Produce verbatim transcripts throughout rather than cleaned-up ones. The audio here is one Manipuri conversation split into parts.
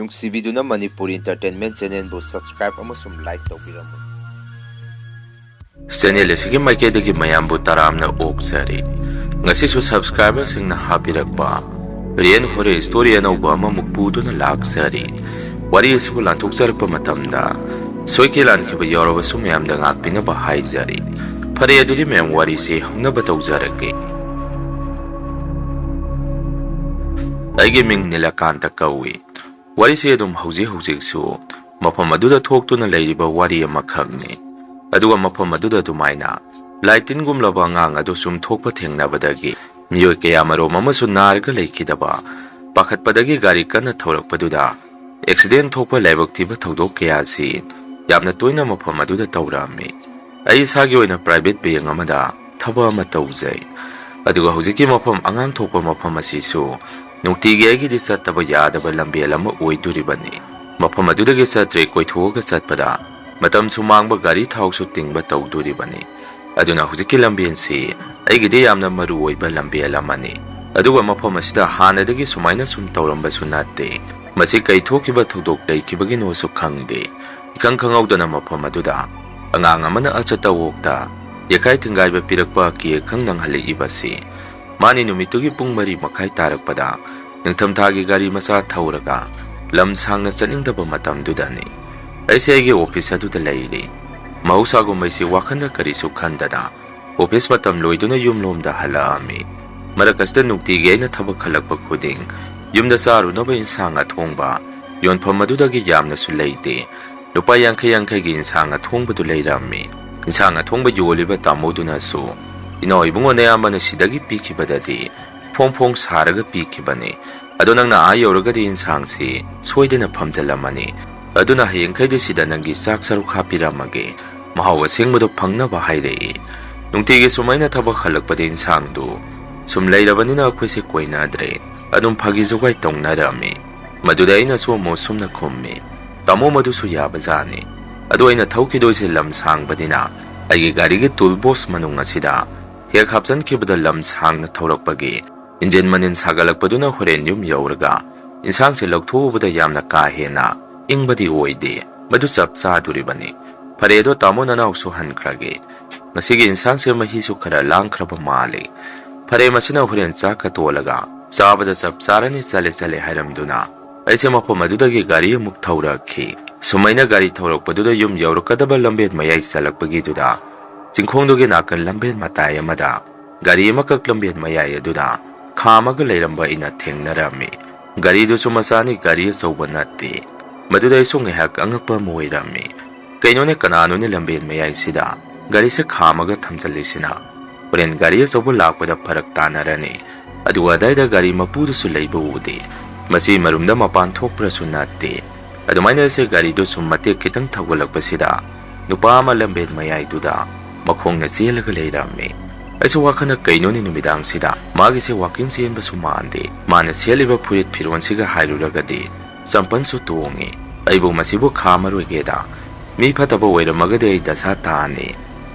ꯅꯨꯡꯁꯤꯕꯤꯗꯨꯅ ꯃꯅꯤꯄꯨꯔ Entertainment Channelꯕꯨ subscribe ꯑꯃꯁꯨꯡ like ꯇꯧꯕꯤꯔꯝꯃꯨ꯫ Channel ꯑꯁꯤꯒꯤ ꯃꯥꯏꯀꯩꯗꯒꯤ ꯃꯌꯥꯝꯕꯨ ꯇꯔꯥꯝꯅ ꯑꯣꯛꯆꯔꯤ꯫ ꯉꯁꯤꯁꯨ subscriberꯁꯤꯡꯅ ꯍꯥꯞꯄꯤꯔꯛꯄ Real Horror Story ꯑꯅꯧꯕ ꯑꯃꯃꯨꯛ ꯄꯨꯗꯨꯅ ꯂꯥꯛꯆꯔꯤ꯫ ꯋꯥꯔꯤ ꯑꯁꯤꯕꯨ ꯂꯥꯟꯊꯣꯛꯆꯔꯛꯄ ꯃꯇꯝꯗ ꯁꯣꯏꯈꯤ ꯂꯥꯟꯈꯤꯕ ꯌꯥꯎꯔꯕꯁꯨ ꯃꯌꯥꯝꯗ ꯉꯥꯛꯄꯤꯅꯕ ꯍꯥꯏꯖꯔꯤ꯫ ꯐꯔꯦ, ꯑꯗꯨꯗꯤ ꯃꯌꯥꯝ ꯋꯥꯔꯤꯁꯤ ꯍꯧꯅꯕ ꯇꯧꯖꯔꯛꯀꯦ꯫ ꯑꯩꯒꯤ ꯃꯤꯡ ꯅꯤꯂꯀꯥꯟꯇ ꯀꯧꯏ꯫ ꯋꯥꯔꯤꯁꯤ ꯑꯗꯨꯝ ꯍꯧꯖꯤꯛ ꯍꯧꯖꯤꯛꯁꯨ ꯃꯐꯝ ꯑꯗꯨꯗ ꯊꯣꯛꯇꯨꯅ ꯂꯩꯔꯤꯕ ꯋꯥꯔꯤ ꯑꯃꯈꯛꯅꯤ꯫ ꯑꯗꯨꯒ ꯃꯐꯝ ꯑꯗꯨꯗ ꯑꯗꯨꯃꯥꯏꯅ ꯂꯥꯏ ꯇꯤꯟꯒꯨꯝꯂꯕ ꯑꯉꯥꯡ ꯑꯗꯨ ꯁꯨꯝ ꯊꯣꯛꯄ ꯊꯦꯡꯅꯕꯗꯒꯤ ꯃꯤꯑꯣꯏ ꯀꯌꯥꯃꯔꯣꯝ ꯑꯃꯁꯨ ꯅꯥꯔꯒ ꯂꯩꯈꯤꯗꯕ, ꯄꯥꯈꯠꯄꯗꯒꯤ ꯒꯥꯔꯤ ꯀꯟꯅ ꯊꯧꯔꯛꯄꯗꯨꯗ accident ꯊꯣꯛꯄ, ꯂꯥꯏꯕꯛ ꯊꯤꯕ ꯊꯧꯗꯣꯛ ꯀꯌꯥꯁꯤ ꯌꯥꯝꯅ ꯇꯣꯏꯅ ꯃꯐꯝ ꯑꯗꯨꯗ ꯇꯧꯔꯛꯑꯝꯃꯤ꯫ ꯑꯩ ꯏꯁꯥꯒꯤ ꯑꯣꯏꯅ private bank ꯑꯃꯗ ꯊꯕꯛ ꯑꯃ ꯇꯧꯖꯩ꯫ ꯑꯗꯨꯒ ꯍꯧꯖꯤꯛꯀꯤ ꯃꯐꯝ, ꯑꯉꯥꯡ ꯊꯣꯛꯄ ꯃꯐꯝ ꯑꯁꯤꯁꯨ ꯅꯨꯡꯇꯤꯒꯤ ꯑꯩꯒꯤꯗꯤ ꯆꯠꯇꯕ ꯌꯥꯗꯕ ꯂꯝꯕꯦꯜ ꯑꯃ ꯑꯣꯏꯗꯣꯔꯤꯕꯅꯤ꯫ ꯃꯐꯝ ꯑꯗꯨꯗꯒꯤ ꯆꯠꯇ꯭ꯔꯦ ꯀꯣꯏꯊꯣꯛꯑꯒ ꯆꯠꯄꯗ ꯃꯇꯝꯁꯨ ꯃꯥꯡꯕ, ꯒꯥꯔꯤ ꯊꯥꯎꯁꯨ ꯇꯤꯡꯕ ꯇꯧꯗꯣꯔꯤꯕꯅꯤ꯫ ꯑꯗꯨꯅ ꯍꯧꯖꯤꯛꯀꯤ ꯂꯝꯕꯦꯜꯁꯤ ꯑꯩꯒꯤꯗꯤ ꯌꯥꯝꯅ ꯃꯔꯨ ꯑꯣꯏꯕ ꯂꯝꯕꯦꯜ ꯑꯃꯅꯤ꯫ ꯑꯗꯨꯒ ꯃꯐꯝ ꯑꯁꯤꯗ ꯍꯥꯟꯅꯗꯒꯤ ꯁꯨꯃꯥꯏꯅ ꯁꯨꯝ ꯇꯧꯔꯝꯕꯁꯨ ꯅꯠꯇꯦ꯫ ꯃꯁꯤ ꯀꯩ ꯊꯣꯛꯈꯤꯕ ꯊꯧꯗꯣꯛ ꯂꯩꯈꯤꯕꯒꯤꯅꯣꯁꯨ ꯈꯪꯗꯦ꯫ ꯏꯈꯪ ꯈꯪꯍꯧꯗꯅ ꯃꯐꯝ ꯑꯗꯨꯗ ꯑꯉꯥꯡ ꯑꯃꯅ ꯑꯆꯠ ꯑꯋꯣꯛꯇ ꯌꯦꯈꯥꯏ ꯊꯤꯡꯒꯥꯏꯕ ꯄꯤꯔꯛꯄ, ꯀꯤꯌꯦ ꯈꯪ ꯅꯪꯍꯜꯂꯛꯏꯕꯁꯤ꯫ ꯃꯥꯅꯤ ꯅꯨꯃꯤꯠꯇꯨꯒꯤ ꯄꯨꯡ ꯃꯔꯤ ꯃꯈꯥꯏ ꯇꯥꯔꯛꯄꯗ ꯅꯤꯡꯊꯝꯊꯥꯒꯤ ꯒꯥꯔꯤ ꯃꯆꯥ ꯊꯧꯔꯒ ꯂꯝ ꯁꯥꯡꯅ ꯆꯠꯅꯤꯡꯗꯕ ꯃꯇꯝꯗꯨꯗꯅꯤ꯫ ꯑꯩꯁꯦ ꯑꯩꯒꯤ office ꯑꯗꯨꯗ ꯂꯩꯔꯤ꯫ ꯃꯍꯧꯁꯥꯒꯨꯝ ꯑꯩꯁꯦ ꯋꯥꯈꯜꯗ ꯀꯔꯤꯁꯨ ꯈꯟꯗꯅ office ꯃꯇꯝ ꯂꯣꯏꯗꯨꯅ ꯌꯨꯝꯂꯣꯝꯗ ꯍꯜꯂꯛꯑꯝꯃꯤ꯫ ꯃꯔꯛ ꯑꯁꯤꯗ ꯅꯨꯡꯇꯤꯒꯤ ꯑꯩꯅ ꯊꯕꯛ ꯍꯜꯂꯛꯄ ꯈꯨꯗꯤꯡ ꯌꯨꯝꯗ ꯆꯥꯔꯨꯅꯕ ꯏꯟꯁꯥꯡ ꯑꯊꯣꯡꯕ ꯌꯣꯟꯐꯝ ꯑꯗꯨꯗꯒꯤ ꯌꯥꯝꯅꯁꯨ ꯂꯩꯇꯦ꯫ ꯂꯨꯄꯥ ꯌꯥꯡꯈꯩ ꯌꯥꯡꯈꯩꯒꯤ ꯏꯟꯁꯥꯡ ꯑꯊꯣꯡꯕꯗꯨ ꯂꯩꯔꯝꯃꯤ꯫ ꯏꯟꯁꯥꯡ ꯑꯊꯣꯡꯕ ꯌꯣꯜꯂꯤꯕ ꯇꯥꯃꯣꯗꯨꯅꯁꯨ, "ꯏꯅꯥꯎ ꯏꯕꯨꯡꯉꯣ, ꯅꯌꯥꯝꯕꯅ ꯁꯤꯗꯒꯤ ꯄꯤꯈꯤꯕꯗꯗꯤ ꯐꯣꯡ ꯐꯣꯡ ꯁꯥꯔꯒ ꯄꯤꯈꯤꯕꯅꯤ꯫ ꯑꯗꯣ ꯅꯪꯅ ꯑꯥ ꯌꯧꯔꯒꯗꯤ ꯏꯟꯁꯥꯡꯁꯤ ꯁꯣꯏꯗꯅ ꯐꯝꯖꯜꯂꯝꯃꯅꯤ꯫ ꯑꯗꯨꯅ ꯍꯌꯦꯡꯈꯩꯗꯤ ꯁꯤꯗ ꯅꯪꯒꯤ ꯆꯥꯛ ꯁꯔꯨꯛ ꯍꯥꯞꯄꯤꯔꯝꯃꯒꯦ꯫ ꯃꯍꯥꯎ ꯑꯁꯦꯡꯕꯗꯣ ꯐꯪꯅꯕ" ꯍꯥꯏꯔꯛꯏ꯫ ꯅꯨꯡꯇꯤꯒꯤ ꯁꯨꯃꯥꯏꯅ ꯊꯕꯛ ꯍꯜꯂꯛꯄꯗ ꯏꯟꯁꯥꯡꯗꯨ ꯁꯨꯝ ꯂꯩꯔꯕꯅꯤꯅ ꯑꯩꯈꯣꯏꯁꯦ ꯀꯣꯏꯅꯗ꯭ꯔꯦ꯫ ꯑꯗꯨꯝ ꯐꯥꯒꯤ ꯖꯨꯒꯥꯏ ꯇꯧꯅꯔꯝꯃꯤ꯫ ꯃꯗꯨꯗ ꯑꯩꯅꯁꯨ ꯑꯃꯨꯛ ꯁꯨꯝꯅ ꯈꯨꯝꯃꯤ, "ꯇꯥꯃꯣ, ꯃꯗꯨꯁꯨ ꯌꯥꯕꯖꯥꯠꯅꯤ꯫ ꯑꯗꯣ ꯑꯩꯅ ꯊꯧꯈꯤꯗꯣꯏꯁꯦ ꯂꯝ ꯁꯥꯡꯕꯅꯤꯅ ꯑꯩꯒꯤ ꯒꯥꯔꯤꯒꯤ tool box ꯃꯅꯨꯡ ꯑꯁꯤꯗ ꯍꯦꯛ ꯍꯥꯞꯆꯤꯟꯈꯤꯕꯗ ꯂꯝ ꯁꯥꯡꯅ ꯊꯧꯔꯛꯄꯒꯤ ꯏꯟꯖꯤꯟ ꯃꯅꯤꯟ ꯁꯥꯒꯠꯂꯛꯄꯗꯨꯅ ꯍꯣꯔꯦꯟ ꯌꯨꯝ ꯌꯧꯔꯒ ꯏꯟꯁꯥꯡꯁꯦ ꯂꯧꯊꯣꯛꯎꯕꯗ ꯌꯥꯝꯅ ꯀꯥ ꯍꯦꯟꯅ ꯏꯪꯕꯗꯤ ꯑꯣꯏꯗꯦ꯫ ꯃꯗꯨ ꯆꯞ ꯆꯥꯗꯣꯔꯤꯕꯅꯤ꯫ ꯐꯔꯦ ꯑꯗꯣ, ꯇꯥꯃꯣ ꯅꯅꯥꯎꯁꯨ ꯍꯟꯈ꯭ꯔꯒꯦ꯫ ꯉꯁꯤꯒꯤ ꯏꯟꯁꯥꯡꯁꯦ ꯃꯍꯤꯁꯨ ꯈꯔ ꯂꯥꯡꯈ꯭ꯔꯕ ꯃꯥꯜꯂꯤ꯫ ꯐꯔꯦ, ꯃꯁꯤꯅ ꯍꯣꯔꯦꯟ ꯆꯥꯛꯀ ꯇꯣꯜꯂꯒ ꯆꯥꯕꯗ ꯆꯞ ꯆꯥꯔꯅꯤ, ꯆꯠꯂꯦ ꯆꯠꯂꯦ ꯍꯥꯏꯔꯝꯗꯨꯅ ꯑꯩꯁꯦ ꯃꯐꯝ ꯑꯗꯨꯗꯒꯤ ꯒꯥꯔꯤ ꯑꯃꯨꯛ ꯊꯧꯔꯛꯈꯤ꯫ ꯁꯨꯃꯥꯏꯅ ꯒꯥꯔꯤ ꯊꯧꯔꯛꯄꯗꯨꯗ ꯌꯨꯝ ꯌꯧꯔꯛꯀꯗꯕ ꯂꯝꯕꯦꯟ ꯃꯌꯥꯏ ꯆꯜꯂꯛꯄꯒꯤꯗꯨꯗ ꯆꯤꯡꯈꯣꯡꯗꯨꯒꯤ ꯅꯥꯀꯟ ꯂꯝꯕꯦꯟ ꯃꯇꯥꯏ ꯑꯃꯗ ꯒꯥꯔꯤ ꯑꯃꯈꯛ ꯂꯝꯕꯦꯟ ꯃꯌꯥꯏ ꯑꯗꯨꯗ ꯈꯥꯝꯃꯒ ꯂꯩꯔꯝꯕ ꯑꯩꯅ ꯊꯦꯡꯅꯔꯝꯃꯤ꯫ ꯒꯥꯔꯤꯗꯨꯁꯨ ꯃꯆꯥꯅꯤ, ꯒꯥꯔꯤ ꯑꯆꯧꯕ ꯅꯠꯇꯦ꯫ ꯃꯗꯨꯗ ꯑꯩꯁꯨ ꯉꯥꯏꯍꯥꯛ ꯑꯉꯛꯄ ꯑꯃ ꯑꯣꯏꯔꯝꯃꯤ꯫ ꯀꯩꯅꯣꯅꯦ, ꯀꯅꯥꯅꯣꯅꯦ ꯂꯝꯕꯦꯟ ꯃꯌꯥꯏꯁꯤꯗ ꯒꯥꯔꯤꯁꯦ ꯈꯥꯝꯃꯒ ꯊꯝꯖꯤꯜꯂꯤꯁꯤꯅ? ꯍꯣꯔꯦꯟ ꯒꯥꯔꯤ ꯑꯆꯧꯕ ꯂꯥꯛꯄꯗ ꯐꯔꯛ ꯇꯥꯅꯔꯅꯤ꯫ ꯑꯗꯨꯒ ꯑꯗꯥꯏꯗ ꯒꯥꯔꯤ ꯃꯄꯨꯗꯨꯁꯨ ꯂꯩꯕ ꯎꯗꯦ꯫ ꯃꯁꯤ ꯃꯔꯨꯝꯗ ꯃꯄꯥꯟ ꯊꯣꯛꯄ꯭ꯔꯁꯨ ꯅꯠꯇꯦ꯫ ꯑꯗꯨꯃꯥꯏꯅ ꯑꯩꯁꯦ ꯒꯥꯔꯤꯗꯨ ꯁꯨꯝ ꯃꯇꯦꯛ ꯈꯤꯇꯪ ꯊꯧꯒꯠꯂꯛꯄꯁꯤꯗ ꯅꯨꯄꯥ ꯑꯃ ꯂꯝꯕꯦꯟ ꯃꯌꯥꯏꯗꯨꯗ ꯃꯈꯣꯡꯅ ꯆꯦꯜꯂꯒ ꯂꯩꯔꯝꯃꯤ꯫ ꯑꯩꯁꯨ ꯋꯥꯈꯜꯅ ꯀꯩꯅꯣꯅꯦ ꯅꯨꯃꯤꯗꯥꯡꯁꯤꯗ ꯃꯥꯒꯤꯁꯦ ꯋꯥꯀꯤꯡ ꯆꯦꯟꯕꯁꯨ ꯃꯥꯟꯗꯦ, ꯃꯥꯅ ꯁꯦꯠꯂꯤꯕ ꯐꯨꯔꯤꯠ ꯐꯤꯔꯣꯟꯁꯤꯒ ꯍꯥꯏꯔꯨꯔꯒꯗꯤ ꯆꯝꯄꯜꯁꯨ ꯇꯣꯡꯉꯤ꯫ ꯑꯩꯕꯨ ꯃꯁꯤꯕꯨ ꯈꯥꯝꯃꯔꯣꯏꯒꯦꯗ꯫ ꯃꯤ ꯐꯠꯇꯕ ꯑꯣꯏꯔꯝꯃꯒꯗꯤ ꯑꯩ ꯗꯁꯥ ꯇꯥꯅꯤ꯫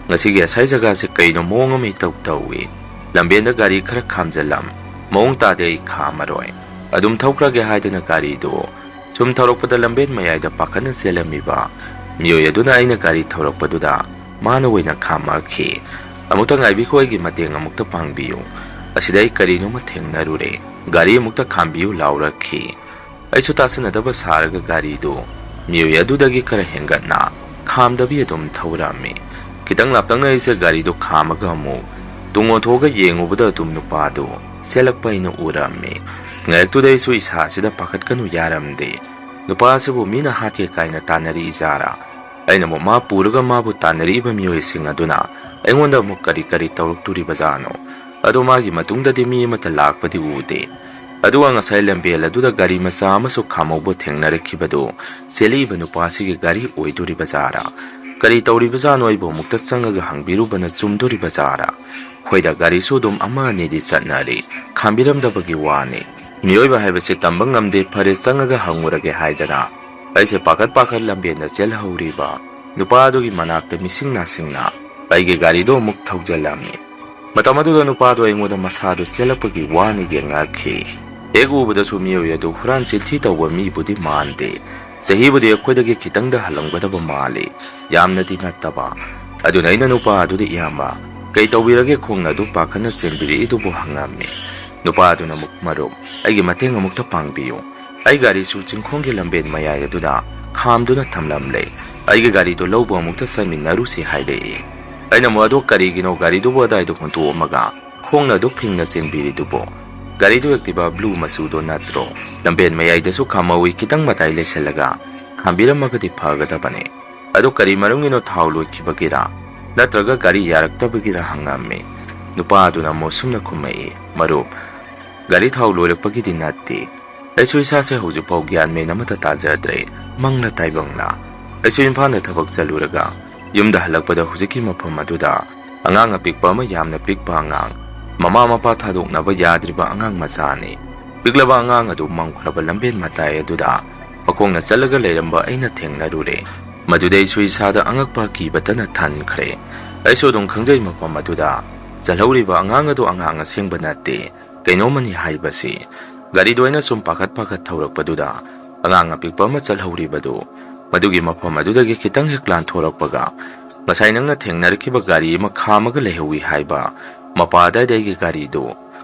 ꯉꯁꯤꯒꯤ ꯑꯁꯥꯏ ꯖꯒꯥꯁꯦ ꯀꯩꯅꯣ ꯃꯑꯣꯡ ꯑꯃ ꯏꯇꯧ ꯇꯧꯏ꯫ ꯂꯝꯕꯦꯟꯗ ꯒꯥꯔꯤ ꯈꯔ ꯈꯥꯝꯖꯜꯂꯝ꯫ ꯃꯑꯣꯡ ꯇꯥꯗꯦ, ꯑꯩ ꯈꯥꯝꯃꯔꯣꯏ꯫ ꯑꯗꯨꯝ ꯊꯧꯈ꯭ꯔꯒꯦ ꯍꯥꯏꯗꯨꯅ ꯒꯥꯔꯤꯗꯨ ꯁꯨꯝ ꯊꯧꯔꯛꯄꯗ ꯂꯝꯕꯦꯟ ꯃꯌꯥꯏꯗ ꯄꯥꯈꯠꯅ ꯆꯦꯜꯂꯝꯃꯤꯕ ꯃꯤꯑꯣꯏ ꯑꯗꯨꯅ ꯑꯩꯅ ꯒꯥꯔꯤ ꯊꯧꯔꯛꯄꯗꯨꯗ ꯃꯥꯅ ꯑꯣꯏꯅ ꯈꯥꯝꯃꯛꯈꯤ꯫ "ꯑꯃꯨꯛꯇ ꯉꯥꯏꯕꯤꯈꯣ, ꯑꯩꯒꯤ ꯃꯇꯦꯡ ꯑꯃꯨꯛꯇ ꯄꯥꯡꯕꯤꯌꯨ꯫ ꯑꯁꯤꯗ ꯑꯩ ꯀꯔꯤꯅꯣꯃ ꯊꯦꯡꯅꯔꯨꯔꯦ꯫ ꯒꯥꯔꯤ ꯑꯃꯨꯛꯇ ꯈꯥꯝꯕꯤꯌꯨ" ꯂꯥꯎꯔꯛꯈꯤ꯫ ꯑꯩꯁꯨ ꯇꯥꯁꯟꯅꯗꯕ ꯁꯥꯔꯒ ꯒꯥꯔꯤꯗꯨ ꯃꯤꯑꯣꯏ ꯑꯗꯨꯗꯒꯤ ꯈꯔ ꯍꯦꯟꯒꯠꯅ ꯈꯥꯝꯗꯕꯤ ꯑꯗꯨꯝ ꯊꯧꯔꯝꯃꯤ꯫ ꯈꯤꯇꯪ ꯂꯥꯞꯇꯛꯅ ꯑꯩꯁꯦ ꯒꯥꯔꯤꯗꯨ ꯈꯥꯝꯃꯒ ꯑꯃꯨꯛ ꯇꯨꯡ ꯑꯣꯟꯊꯣꯛꯑꯒ ꯌꯦꯡꯉꯨꯕꯗ ꯑꯗꯨꯝ ꯅꯨꯄꯥꯗꯨ ꯆꯦꯜꯂꯛꯄ ꯑꯩꯅ ꯎꯔꯝꯃꯤ꯫ ꯉꯥꯏꯍꯥꯛꯇꯨꯗ ꯑꯩꯁꯨ ꯏꯁꯥꯁꯤꯗ ꯄꯥꯈꯠꯀꯅꯨ ꯌꯥꯔꯝꯗꯦ꯫ ꯅꯨꯄꯥ ꯑꯁꯤꯕꯨ ꯃꯤꯅ ꯍꯥꯠꯀꯦ ꯀꯥꯏꯅ ꯇꯥꯟꯅꯔꯛꯏ ꯖꯥꯔꯥ? ꯑꯩꯅ ꯑꯃꯨꯛ ꯃꯥ ꯄꯨꯔꯒ ꯃꯥꯕꯨ ꯇꯥꯟꯅꯔꯛꯏꯕ ꯃꯤꯑꯣꯏꯁꯤꯡ ꯑꯗꯨꯅ ꯑꯩꯉꯣꯟꯗ ꯑꯃꯨꯛ ꯀꯔꯤ ꯀꯔꯤ ꯇꯧꯔꯛꯇꯣꯔꯤꯕꯖꯥꯠꯅꯣ? ꯑꯗꯣ ꯃꯥꯒꯤ ꯃꯇꯨꯡꯗꯗꯤ ꯃꯤ ꯑꯃꯠꯇ ꯂꯥꯛꯄꯗꯤ ꯎꯗꯦ꯫ ꯑꯗꯨꯒ ꯉꯁꯥꯏ ꯂꯝꯕꯦꯜ ꯑꯗꯨꯗ ꯒꯥꯔꯤ ꯃꯆꯥ ꯑꯃꯁꯨ ꯈꯥꯝꯍꯧꯕ ꯊꯦꯡꯅꯔꯛꯈꯤꯕꯗꯨ ꯆꯦꯜꯂꯛꯏꯕ ꯅꯨꯄꯥꯁꯤꯒꯤ ꯒꯥꯔꯤ ꯑꯣꯏꯗꯣꯔꯤꯕ ꯖꯥꯔꯥ? ꯀꯔꯤ ꯇꯧꯔꯤꯕꯖꯥꯠꯅꯣ? ꯑꯩꯕꯨ ꯑꯃꯨꯛꯇ ꯆꯪꯉꯒ ꯍꯪꯕꯤꯔꯨꯕꯅ ꯆꯨꯝꯗꯣꯔꯤꯕ ꯖꯥꯔꯥ? ꯍꯣꯏꯗ, ꯒꯥꯔꯤꯁꯨ ꯑꯗꯨꯝ ꯑꯃ ꯑꯅꯤꯗꯤ ꯆꯠꯅꯔꯤ, ꯈꯥꯝꯕꯤꯔꯝꯗꯕꯒꯤ ꯋꯥꯅꯤ꯫ ꯃꯤꯑꯣꯏꯕ ꯍꯥꯏꯕꯁꯤ ꯇꯝꯕ ꯉꯝꯗꯦ, ꯐꯔꯦ ꯆꯪꯉꯒ ꯍꯪꯉꯨꯔꯒꯦ ꯍꯥꯏꯗꯅ ꯑꯩꯁꯦ ꯄꯥꯈꯠ ꯄꯥꯈꯠ ꯂꯝꯕꯦꯟꯗ ꯆꯦꯜꯍꯧꯔꯤꯕ ꯅꯨꯄꯥ ꯑꯗꯨꯒꯤ ꯃꯅꯥꯛꯇ ꯃꯤꯁꯤꯡ ꯅꯥꯁꯤꯡꯅ ꯑꯩꯒꯤ ꯒꯥꯔꯤꯗꯣ ꯑꯃꯨꯛ ꯊꯧꯖꯤꯜꯂꯝꯃꯤ꯫ ꯃꯇꯝ ꯑꯗꯨꯗ ꯅꯨꯄꯥꯗꯣ ꯑꯩꯉꯣꯟꯗ ꯃꯁꯥꯗꯨ ꯆꯦꯜꯂꯛꯄꯒꯤ ꯋꯥꯅ ꯌꯦꯡꯉꯛꯈꯤ꯫ ꯍꯦꯛ ꯎꯕꯗꯁꯨ ꯃꯤꯑꯣꯏ ꯑꯗꯨ ꯍꯨꯔꯥꯟ ꯆꯤꯟꯊꯤ ꯇꯧꯕ ꯃꯤꯕꯨꯗꯤ ꯃꯥꯟꯗꯦ꯫ ꯆꯍꯤꯕꯨꯗꯤ ꯑꯩꯈꯣꯏꯗꯒꯤ ꯈꯤꯇꯪꯗ ꯍꯜꯂꯝꯒꯗꯕ ꯃꯥꯜꯂꯤ, ꯌꯥꯝꯅꯗꯤ ꯅꯠꯇꯕ꯫ ꯑꯗꯨꯅ ꯑꯩꯅ ꯅꯨꯄꯥ ꯑꯗꯨꯗ, "ꯏꯌꯥꯝꯕ, ꯀꯩ ꯇꯧꯕꯤꯔꯒꯦ ꯈꯣꯡꯅ ꯑꯗꯨ ꯄꯥꯈꯠꯅ ꯆꯦꯟꯕꯤꯔꯛꯏꯗꯨꯕꯨ?" ꯍꯪꯉꯝꯃꯤ꯫ ꯅꯨꯄꯥ ꯑꯗꯨꯅ ꯑꯃꯨꯛ, "ꯃꯔꯨꯞ, ꯑꯩꯒꯤ ꯃꯇꯦꯡ ꯑꯃꯨꯛꯇ ꯄꯥꯡꯕꯤꯌꯨ꯫ ꯑꯩ ꯒꯥꯔꯤꯁꯨ ꯆꯤꯡꯈꯣꯡꯒꯤ ꯂꯝꯕꯦꯟ ꯃꯌꯥꯏ ꯑꯗꯨꯗ ꯈꯥꯝꯗꯨꯅ ꯊꯝꯂꯝꯂꯦ꯫ ꯑꯩꯒꯤ ꯒꯥꯔꯤꯗꯨ ꯂꯧꯕ ꯑꯃꯨꯛꯇ ꯆꯠꯃꯤꯟꯅꯔꯨꯁꯤ" ꯍꯥꯏꯔꯛꯏ꯫ ꯑꯩꯅ ꯑꯃꯨꯛ, "ꯑꯗꯣ ꯀꯔꯤꯒꯤꯅꯣ ꯒꯥꯔꯤꯗꯨꯕꯨ ꯑꯗꯥꯏꯗ ꯍꯨꯟꯇꯣꯛꯑꯝꯃꯒ ꯈꯣꯡꯅ ꯑꯗꯨꯛ ꯐꯤꯡꯅ ꯆꯦꯟꯕꯤꯔꯤꯗꯨꯕꯣ?" "ꯒꯥꯔꯤꯗꯨ Activa blue ꯃꯆꯨꯗꯣ ꯅꯠꯇ꯭ꯔꯣ? ꯂꯝꯕꯦꯟ ꯃꯌꯥꯏꯗꯁꯨ ꯈꯥꯝꯍꯧꯏ, ꯈꯤꯇꯪ ꯃꯇꯥꯏ ꯂꯩꯁꯜꯂꯒ ꯈꯥꯝꯕꯤꯔꯝꯃꯒꯗꯤ ꯐꯒꯗꯕꯅꯦ꯫ ꯑꯗꯨ ꯀꯔꯤ ꯃꯔꯝꯒꯤꯅꯣ, ꯊꯥꯎ ꯂꯣꯏꯈꯤꯕꯒꯤꯔꯥ? ꯅꯠꯇ꯭ꯔꯒ ꯒꯥꯔꯤ ꯌꯥꯔꯛꯇꯕꯒꯤꯔꯥ?" ꯍꯪꯉꯝꯃꯤ꯫ ꯅꯨꯄꯥ ꯑꯗꯨꯅ ꯑꯃꯨꯛ ꯁꯨꯝꯅ ꯈꯨꯝꯃꯛꯏ, "ꯃꯔꯨꯞ, ꯒꯥꯔꯤ ꯊꯥꯎ ꯂꯣꯏꯔꯛꯄꯒꯤꯗꯤ ꯅꯠꯇꯦ꯫ ꯑꯩꯁꯨ ꯏꯁꯥꯁꯦ ꯍꯧꯖꯤꯛꯐꯥꯎ ꯒ꯭ꯌꯥꯟ ꯃꯦꯟ ꯑꯃꯠꯇ ꯇꯥꯖꯗ꯭ꯔꯦ꯫ ꯃꯪꯂ ꯇꯥꯏꯕꯪꯂ? ꯑꯩꯁꯨ ꯏꯝꯐꯥꯜꯗ ꯊꯕꯛ ꯆꯠꯂꯨꯔꯒ ꯌꯨꯝꯗ ꯍꯜꯂꯛꯄꯗ ꯍꯧꯖꯤꯛꯀꯤ ꯃꯐꯝ ꯑꯗꯨꯗ ꯑꯉꯥꯡ ꯑꯄꯤꯛꯄ ꯑꯃ, ꯌꯥꯝꯅ ꯄꯤꯛꯄ ꯑꯉꯥꯡ, ꯃꯃꯥ ꯃꯄꯥ ꯊꯥꯗꯣꯛꯅꯕ ꯌꯥꯗ꯭ꯔꯤꯕ ꯑꯉꯥꯡ ꯃꯆꯥꯅꯤ꯫ ꯄꯤꯛꯂꯕ ꯑꯉꯥꯡ ꯑꯗꯨ ꯃꯝꯈ꯭ꯔꯕ ꯂꯝꯕꯦꯟ ꯃꯇꯥꯏ ꯑꯗꯨꯗ ꯃꯈꯣꯡꯅ ꯆꯠꯂꯒ ꯂꯩꯔꯝꯕ ꯑꯩꯅ ꯊꯦꯡꯅꯔꯨꯔꯦ꯫ ꯃꯗꯨꯗ ꯑꯩꯁꯨ ꯏꯁꯥꯗ ꯑꯉꯛꯄ ꯑꯀꯤꯕꯇꯅ ꯊꯟꯈ꯭ꯔꯦ꯫ ꯑꯩꯁꯨ ꯑꯗꯨꯝ ꯈꯪꯖꯩ ꯃꯐꯝ ꯑꯗꯨꯗ ꯆꯠꯍꯧꯔꯤꯕ ꯑꯉꯥꯡ ꯑꯗꯨ ꯑꯉꯥꯡ ꯑꯁꯦꯡꯕ ꯅꯠꯇꯦ, ꯀꯩꯅꯣꯝꯃꯅꯤ ꯍꯥꯏꯕꯁꯤ꯫ ꯒꯥꯔꯤꯗꯣ ꯑꯩꯅ ꯁꯨꯝ ꯄꯥꯈꯠ ꯄꯥꯈꯠ ꯊꯧꯔꯛꯄꯗꯨꯗ ꯑꯉꯥꯡ ꯑꯄꯤꯛꯄ ꯑꯃ ꯆꯠꯍꯧꯔꯤꯕꯗꯨ, ꯃꯗꯨꯒꯤ ꯃꯐꯝ ꯑꯗꯨꯗꯒꯤ ꯈꯤꯇꯪ ꯍꯦꯛ ꯂꯥꯟꯊꯣꯔꯛꯄꯒ ꯉꯁꯥꯏ ꯅꯪꯅ ꯊꯦꯡꯅꯔꯛꯈꯤꯕ ꯒꯥꯔꯤ ꯑꯃ ꯈꯥꯝꯃꯒ ꯂꯩꯍꯧꯋꯤ ꯍꯥꯏꯕ ꯃꯄꯥ ꯑꯗꯥꯏꯗ ꯑꯩꯒꯤ ꯒꯥꯔꯤꯗꯨ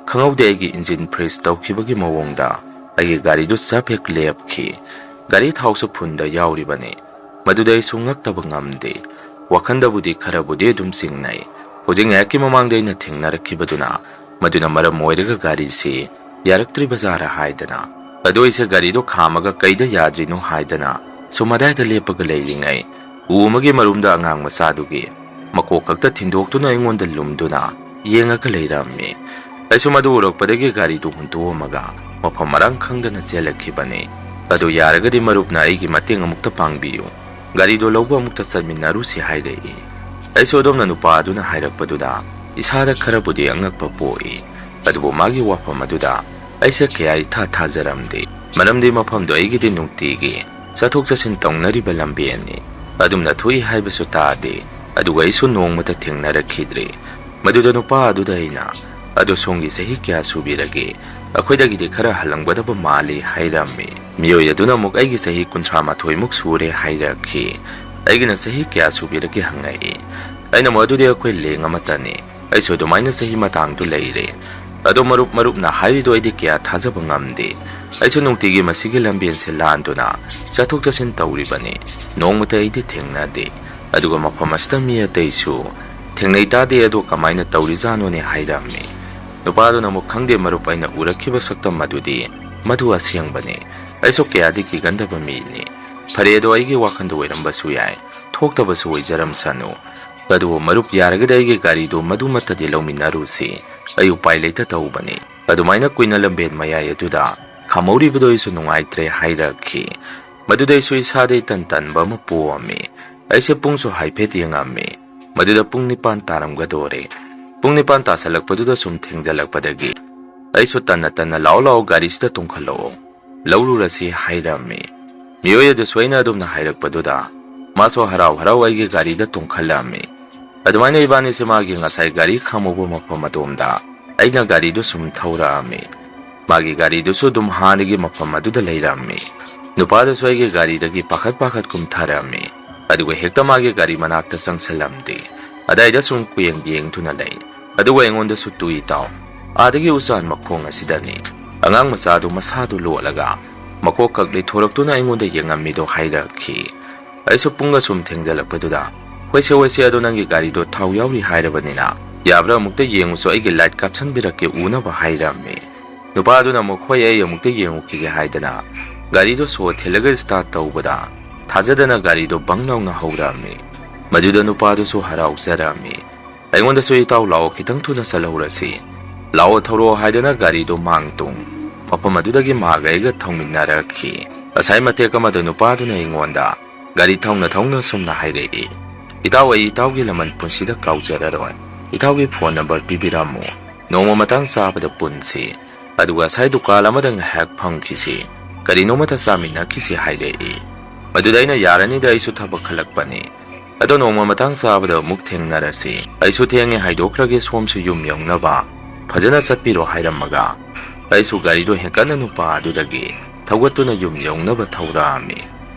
ꯈꯪꯍꯧꯗꯦ ꯑꯩꯒꯤ engine freeze ꯇꯧꯈꯤꯕꯒꯤ ꯃꯑꯣꯡꯗ ꯑꯩꯒꯤ ꯒꯥꯔꯤꯗꯨ ꯆꯞ ꯍꯦꯛ ꯂꯦꯞꯈꯤ꯫ ꯒꯥꯔꯤ ꯊꯥꯎꯁꯨ ꯐꯨꯟꯗ ꯌꯥꯎꯔꯤꯕꯅꯤ꯫ ꯃꯗꯨꯗ ꯑꯩꯁꯨ ꯉꯛꯇꯕ ꯉꯝꯗꯦ꯫ ꯋꯥꯈꯟꯗꯕꯨꯗꯤ ꯈꯔꯕꯨꯗꯤ ꯑꯗꯨꯝ ꯆꯤꯡꯅꯩ꯫ ꯍꯧꯖꯤꯛ ꯉꯥꯏꯍꯥꯛꯀꯤ ꯃꯃꯥꯡꯗ ꯑꯩꯅ ꯊꯦꯡꯅꯔꯛꯈꯤꯕꯗꯨꯅ ꯃꯗꯨꯅ ꯃꯔꯝ ꯑꯣꯏꯔꯒ ꯒꯥꯔꯤꯁꯤ ꯌꯥꯔꯛꯇ꯭ꯔꯤꯕ ꯖꯥꯔꯥ ꯍꯥꯏꯗꯅ꯫ ꯑꯗꯣ ꯑꯩꯁꯦ ꯒꯥꯔꯤꯗꯣ ꯈꯥꯝꯃꯒ ꯀꯩꯗ ꯌꯥꯗ꯭ꯔꯤꯅꯣ ꯍꯥꯏꯗꯅ ꯁꯨꯝ ꯑꯗꯥꯏꯗ ꯂꯦꯞꯄꯒ ꯂꯩꯔꯤꯉꯩ, ꯎ ꯑꯃꯒꯤ ꯃꯔꯨꯝꯗ ꯑꯉꯥꯡ ꯃꯆꯥꯗꯨꯒꯤ ꯃꯀꯣꯛ ꯈꯛꯇ ꯊꯤꯟꯗꯣꯛꯇꯨꯅ ꯑꯩꯉꯣꯟꯗ ꯂꯨꯝꯗꯨꯅ ꯌꯦꯡꯉꯒ ꯂꯩꯔꯝꯃꯤ꯫ ꯑꯩꯁꯨ ꯃꯗꯨ ꯎꯔꯛꯄꯗꯒꯤ ꯒꯥꯔꯤꯗꯨ ꯍꯨꯟꯇꯣꯛꯑꯝꯃꯒ ꯃꯐꯝ ꯃꯔꯥꯡ ꯈꯪꯗꯅ ꯆꯦꯜꯂꯛꯈꯤꯕꯅꯤ꯫ "ꯑꯗꯨ ꯌꯥꯔꯒꯗꯤ ꯃꯔꯨꯞꯅ ꯑꯩꯒꯤ ꯃꯇꯦꯡ ꯑꯃꯨꯛꯇ ꯄꯥꯡꯕꯤꯌꯨ꯫ ꯒꯥꯔꯤꯗꯣ ꯂꯧꯕ ꯑꯃꯨꯛꯇ ꯆꯠꯃꯤꯟꯅꯔꯨꯁꯤ" ꯍꯥꯏꯔꯛꯏ꯫ ꯑꯩꯁꯨ ꯑꯗꯣꯝꯅ ꯅꯨꯄꯥ ꯑꯗꯨꯅ ꯍꯥꯏꯔꯛꯄꯗꯨꯗ ꯏꯁꯥꯗ ꯈꯔꯕꯨꯗꯤ ꯑꯉꯛꯄ ꯄꯣꯛꯏ꯫ ꯑꯗꯨꯕꯨ ꯃꯥꯒꯤ ꯋꯥꯐꯝ ꯑꯗꯨꯗ ꯑꯩꯁꯦ ꯀꯌꯥ ꯏꯊꯥ ꯊꯥꯖꯔꯝꯗꯦ꯫ ꯃꯔꯝꯗꯤ ꯃꯐꯝꯗꯣ ꯑꯩꯒꯤꯗꯤ ꯅꯨꯡꯇꯤꯒꯤ ꯆꯠꯊꯣꯛ ꯆꯠꯁꯤꯟ ꯇꯧꯅꯔꯤꯕ ꯂꯝꯕꯦꯟꯅꯤ꯫ ꯑꯗꯨꯝꯅ ꯊꯣꯛꯏ ꯍꯥꯏꯕꯁꯨ ꯇꯥꯗꯦ꯫ ꯑꯗꯨꯒ ꯑꯩꯁꯨ ꯅꯣꯡꯃꯇ ꯊꯦꯡꯅꯔꯛꯈꯤꯗ꯭ꯔꯤ꯫ ꯃꯗꯨꯗ ꯅꯨꯄꯥ ꯑꯗꯨꯗ ꯑꯩꯅ, "ꯑꯗꯣ ꯁꯣꯝꯒꯤ ꯆꯍꯤ ꯀꯌꯥ ꯁꯨꯕꯤꯔꯒꯦ? ꯑꯩꯈꯣꯏꯗꯒꯤꯗꯤ ꯈꯔ ꯍꯜꯂꯝꯒꯗꯕ ꯃꯥꯜꯂꯤ" ꯍꯥꯏꯔꯝꯃꯤ꯫ ꯃꯤꯑꯣꯏ ꯑꯗꯨꯅ ꯑꯃꯨꯛ "ꯑꯩꯒꯤ ꯆꯍꯤ ꯀꯨꯟꯊ꯭ꯔꯥ ꯃꯥꯊꯣꯏꯃꯨꯛ ꯁꯨꯔꯦ" ꯍꯥꯏꯔꯛꯈꯤ꯫ "ꯑꯩꯒꯤꯅ ꯆꯍꯤ ꯀꯌꯥ ꯁꯨꯕꯤꯔꯒꯦ?" ꯍꯪꯉꯛꯏ꯫ ꯑꯩꯅ ꯑꯃꯨꯛ "ꯑꯗꯨꯗꯤ ꯑꯩꯈꯣꯏ ꯂꯦꯡ ꯑꯃꯠꯇꯅꯤ, ꯑꯩꯁꯨ ꯑꯗꯨꯃꯥꯏꯅ ꯆꯍꯤ ꯃꯇꯥꯡꯗꯨ ꯂꯩꯔꯦ꯫ ꯑꯗꯣ ꯃꯔꯨꯞ ꯃꯔꯨꯞꯅ ꯍꯥꯏꯔꯤꯗꯣ ꯑꯩꯗꯤ ꯀꯌꯥ ꯊꯥꯖꯕ ꯉꯝꯗꯦ꯫ ꯑꯩꯁꯨ ꯅꯨꯡꯇꯤꯒꯤ ꯃꯁꯤꯒꯤ ꯂꯝꯕꯦꯟꯁꯦ ꯂꯥꯟꯗꯨꯅ ꯆꯠꯊꯣꯛ ꯆꯠꯁꯤꯟ ꯇꯧꯔꯤꯕꯅꯤ, ꯅꯣꯡꯃꯇ ꯑꯩꯗꯤ ꯊꯦꯡꯅꯗꯦ꯫ ꯑꯗꯨꯒ ꯃꯐꯝ ꯑꯁꯤꯗ ꯃꯤ ꯑꯇꯩꯁꯨ ꯊꯦꯡꯅꯩ ꯇꯥꯗꯦ, ꯑꯗꯣ ꯀꯃꯥꯏꯅ ꯇꯧꯔꯤꯖꯥꯠꯅꯣꯅꯦ?" ꯍꯥꯏꯔꯝꯃꯤ꯫ ꯅꯨꯄꯥꯗꯨꯅ ꯑꯃꯨꯛ "ꯈꯪꯗꯦ ꯃꯔꯨꯞ, ꯑꯩꯅ ꯎꯔꯛꯈꯤꯕ ꯁꯛꯇꯝ ꯑꯗꯨꯗꯤ ꯃꯗꯨ ꯑꯁꯦꯡꯕꯅꯤ꯫ ꯑꯩꯁꯨ ꯀꯌꯥꯗꯤ ꯀꯤꯒꯟꯗꯕ ꯃꯤꯅꯤ꯫ ꯐꯔꯦ, ꯑꯗꯣ ꯑꯩꯒꯤ ꯋꯥꯈꯜꯗ ꯑꯣꯏꯔꯝꯕꯁꯨ ꯌꯥꯏ, ꯊꯣꯛꯇꯕꯁꯨ ꯑꯣꯏꯖꯔꯝꯁꯅꯨ꯫ ꯑꯗꯨꯕꯨ ꯃꯔꯨꯞ, ꯌꯥꯔꯒꯗꯤ ꯑꯩꯒꯤ ꯒꯥꯔꯤꯗꯨ ꯃꯗꯨꯃꯠꯇꯗꯤ ꯂꯧꯃꯤꯟꯅꯔꯨꯁꯤ꯫ ꯑꯩ ꯎꯄꯥꯏ ꯂꯩꯇ ꯇꯧꯕꯅꯤ꯫ ꯑꯗꯨꯃꯥꯏꯅ ꯀꯨꯏꯅ ꯂꯝꯕꯦꯟ ꯃꯌꯥꯏ ꯑꯗꯨꯗ ꯈꯥꯝꯍꯧꯔꯤꯕꯗꯣ ꯑꯩꯁꯨ ꯅꯨꯡꯉꯥꯏꯇ꯭ꯔꯦ" ꯍꯥꯏꯔꯛꯈꯤ꯫ ꯃꯗꯨꯗ ꯑꯩꯁꯨ ꯏꯁꯥꯗ ꯏꯇꯟ ꯇꯟꯕ ꯑꯃ ꯄꯣꯛꯑꯝꯃꯤ꯫ ꯑꯩꯁꯦ ꯄꯨꯡꯁꯨ ꯍꯥꯏꯐꯦꯠ ꯌꯦꯡꯉꯝꯃꯤ꯫ ꯃꯗꯨꯗ ꯄꯨꯡ ꯅꯤꯄꯥꯟ ꯇꯥꯔꯝꯒꯗꯣꯔꯦ꯫ ꯄꯨꯡ ꯅꯤꯄꯥꯟ ꯇꯥꯁꯜꯂꯛꯄꯗꯨꯗ ꯁꯨꯝ ꯊꯦꯡꯖꯜꯂꯛꯄꯗꯒꯤ ꯑꯩꯁꯨ ꯇꯟꯅ ꯇꯟꯅ "ꯂꯥꯛꯑꯣ ꯂꯥꯛꯑꯣ, ꯒꯥꯔꯤꯁꯤꯗ ꯇꯣꯡꯈꯠꯂꯛꯑꯣ, ꯂꯧꯔꯨꯔꯁꯤ" ꯍꯥꯏꯔꯝꯃꯤ꯫ ꯃꯤꯑꯣꯏ ꯑꯗꯨꯁꯨ ꯑꯩꯅ ꯑꯗꯨꯝꯅ ꯍꯥꯏꯔꯛꯄꯗꯨꯗ ꯃꯥꯁꯨ ꯍꯔꯥꯎ ꯍꯔꯥꯎ ꯑꯩꯒꯤ ꯒꯥꯔꯤꯗ ꯇꯣꯡꯈꯠꯂꯛꯑꯝꯃꯤ꯫ ꯑꯗꯨꯃꯥꯏꯅ ꯏꯕꯥꯅꯤꯁꯦ ꯃꯥꯒꯤ ꯉꯁꯥꯏ ꯒꯥꯔꯤ ꯈꯥꯝꯍꯧꯕ ꯃꯐꯝ ꯑꯗꯣꯝꯗ ꯑꯩꯅ ꯒꯥꯔꯤꯗꯨ ꯁꯨꯝ ꯊꯧꯔꯛꯑꯝꯃꯤ꯫ ꯃꯥꯒꯤ ꯒꯥꯔꯤꯗꯨꯁꯨ ꯑꯗꯨꯝ ꯍꯥꯟꯅꯒꯤ ꯃꯐꯝ ꯑꯗꯨꯗ ꯂꯩꯔꯝꯃꯤ꯫ ꯅꯨꯄꯥꯗꯨꯁꯨ ꯑꯩꯒꯤ ꯒꯥꯔꯤꯗꯒꯤ ꯄꯥꯈꯠ ꯄꯥꯈꯠ ꯀꯨꯝꯊꯔꯛꯑꯝꯃꯤ꯫ ꯑꯗꯨꯒ ꯍꯦꯛꯇ ꯃꯥꯒꯤ ꯒꯥꯔꯤ ꯃꯅꯥꯛꯇ ꯆꯪꯁꯜꯂꯝꯗꯦ꯫ ꯑꯗꯥꯏꯗ ꯁꯨꯝ ꯀꯨꯌꯦꯡ ꯌꯦꯡꯗꯨꯅ ꯂꯩ꯫ ꯑꯗꯨꯒ ꯑꯩꯉꯣꯟꯗꯁꯨ "ꯇꯨ ꯏꯇꯥꯎ, ꯑꯥꯗꯒꯤ ꯎꯆꯥꯟ ꯃꯈꯣꯡ ꯑꯁꯤꯗꯅꯤ꯫ ꯑꯉꯥꯡ ꯃꯆꯥꯗꯨ ꯃꯁꯥꯗꯨ ꯂꯣꯠꯂꯒ ꯃꯀꯣꯛ ꯈꯛ ꯂꯩꯊꯣꯔꯛꯇꯨꯅ ꯑꯩꯉꯣꯟꯗ ꯌꯦꯡꯉꯝꯃꯤꯗꯣ" ꯍꯥꯏꯔꯛꯈꯤ꯫ ꯑꯩꯁꯨ ꯄꯨꯡꯒ ꯁꯨꯝ ꯊꯦꯡꯖꯜꯂꯛꯄꯗꯨꯗ, "ꯍꯣꯏꯁꯦ, ꯍꯣꯏꯁꯦ, ꯑꯗꯣ ꯅꯪꯒꯤ ꯒꯥꯔꯤꯗꯣ ꯊꯥꯎ ꯌꯥꯎꯔꯤ ꯍꯥꯏꯔꯕꯅꯤꯅ, ꯌꯥꯕ꯭ꯔꯥ ꯑꯃꯨꯛꯇ ꯌꯦꯡꯉꯨꯁꯣ, ꯑꯩꯒꯤ ꯂꯥꯏꯠ ꯀꯥꯞꯁꯟꯕꯤꯔꯛꯀꯦ ꯎꯅꯕ" ꯍꯥꯏꯔꯝꯃꯤ꯫ ꯅꯨꯄꯥꯗꯨꯅ ꯑꯃꯨꯛ "ꯍꯣꯏ, ꯑꯩ ꯑꯃꯨꯛꯇ ꯌꯦꯡꯉꯨꯈꯤꯒꯦ" ꯍꯥꯏꯗꯅ ꯒꯥꯔꯤꯗꯣ ꯁꯣ ꯊꯤꯜꯂꯒ ꯁ꯭ꯇꯥꯔꯠ ꯇꯧꯕꯗ, ꯊꯥꯖꯗꯅ ꯒꯥꯔꯤꯗꯣ ꯕꯪ ꯂꯥꯎꯅ ꯍꯧꯔꯛꯑꯝꯃꯤ꯫ ꯃꯗꯨꯗ ꯅꯨꯄꯥꯗꯨꯁꯨ ꯍꯔꯥꯎꯖꯔꯝꯃꯤ꯫ ꯑꯩꯉꯣꯟꯗꯁꯨ "ꯏꯇꯥꯎ ꯂꯥꯛꯑꯣ, ꯈꯤꯇꯪ ꯊꯨꯅ ꯆꯠꯍꯧꯔꯁꯤ, ꯂꯥꯛꯑꯣ ꯊꯧꯔꯛꯑꯣ" ꯍꯥꯏꯗꯅ ꯒꯥꯔꯤꯗꯣ ꯃꯥꯡ ꯇꯨꯡ ꯃꯐꯝ ꯑꯗꯨꯗꯒꯤ ꯃꯥꯒ ꯑꯩꯒ ꯊꯧꯃꯤꯟꯅꯔꯛꯈꯤ꯫ ꯉꯁꯥꯏ ꯃꯇꯦꯛ ꯑꯃꯗ ꯅꯨꯄꯥꯗꯨꯅ ꯑꯩꯉꯣꯟꯗ ꯒꯥꯔꯤ ꯊꯧꯅ ꯊꯧꯅ ꯁꯨꯝꯅ ꯍꯥꯏꯔꯛꯏ, "ꯏꯇꯥꯎ, ꯑꯩ ꯏꯇꯥꯎꯒꯤ ꯂꯃꯟ ꯄꯨꯟꯁꯤꯗ ꯀꯥꯎꯖꯔꯔꯣꯏ꯫ ꯏꯇꯥꯎꯒꯤ ꯐꯣꯟ ꯅꯝꯕꯔ ꯄꯤꯕꯤꯔꯝꯃꯨ꯫ ꯅꯣꯡꯃ ꯃꯇꯥꯡ ꯆꯥꯕꯗ ꯄꯨꯟꯁꯤ꯫ ꯑꯗꯨꯒ ꯉꯁꯥꯏ ꯗꯨꯀꯥꯟ ꯑꯃꯗ ꯉꯥꯏꯍꯥꯛ ꯐꯝꯈꯤꯁꯤ꯫ ꯀꯔꯤꯅꯣꯃꯇ ꯆꯥꯃꯤꯟꯅꯈꯤꯁꯤ" ꯍꯥꯏꯔꯛꯏ꯫ ꯃꯗꯨꯗ ꯑꯩꯅ "ꯌꯥꯔꯅꯤꯗ, ꯑꯩꯁꯨ ꯊꯕꯛ ꯈꯜꯂꯛꯄꯅꯤ꯫ ꯑꯗꯣ ꯅꯣꯡꯃ ꯃꯇꯥꯡ ꯆꯥꯕꯗ ꯑꯃꯨꯛ ꯊꯦꯡꯅꯔꯁꯤ꯫ ꯑꯩꯁꯨ ꯊꯦꯡꯉꯦ ꯍꯥꯏꯗꯣꯛꯈ꯭ꯔꯒꯦ, ꯁꯣꯝꯁꯨ ꯌꯨꯝ ꯌꯧꯅꯕ"꯫ ꯐꯖꯅ ꯆꯠꯄꯤꯔꯣ ꯍꯥꯏꯔꯝꯃꯒ ꯑꯩꯁꯨ ꯒꯥꯔꯤꯗꯣ ꯍꯦꯟꯀꯠꯅ ꯅꯨꯄꯥ ꯑꯗꯨꯗꯒꯤ ꯊꯧꯒꯠꯇꯨꯅ ꯌꯨꯝ ꯌꯧꯅꯕ ꯊꯧꯔꯛꯑꯝꯃꯤ꯫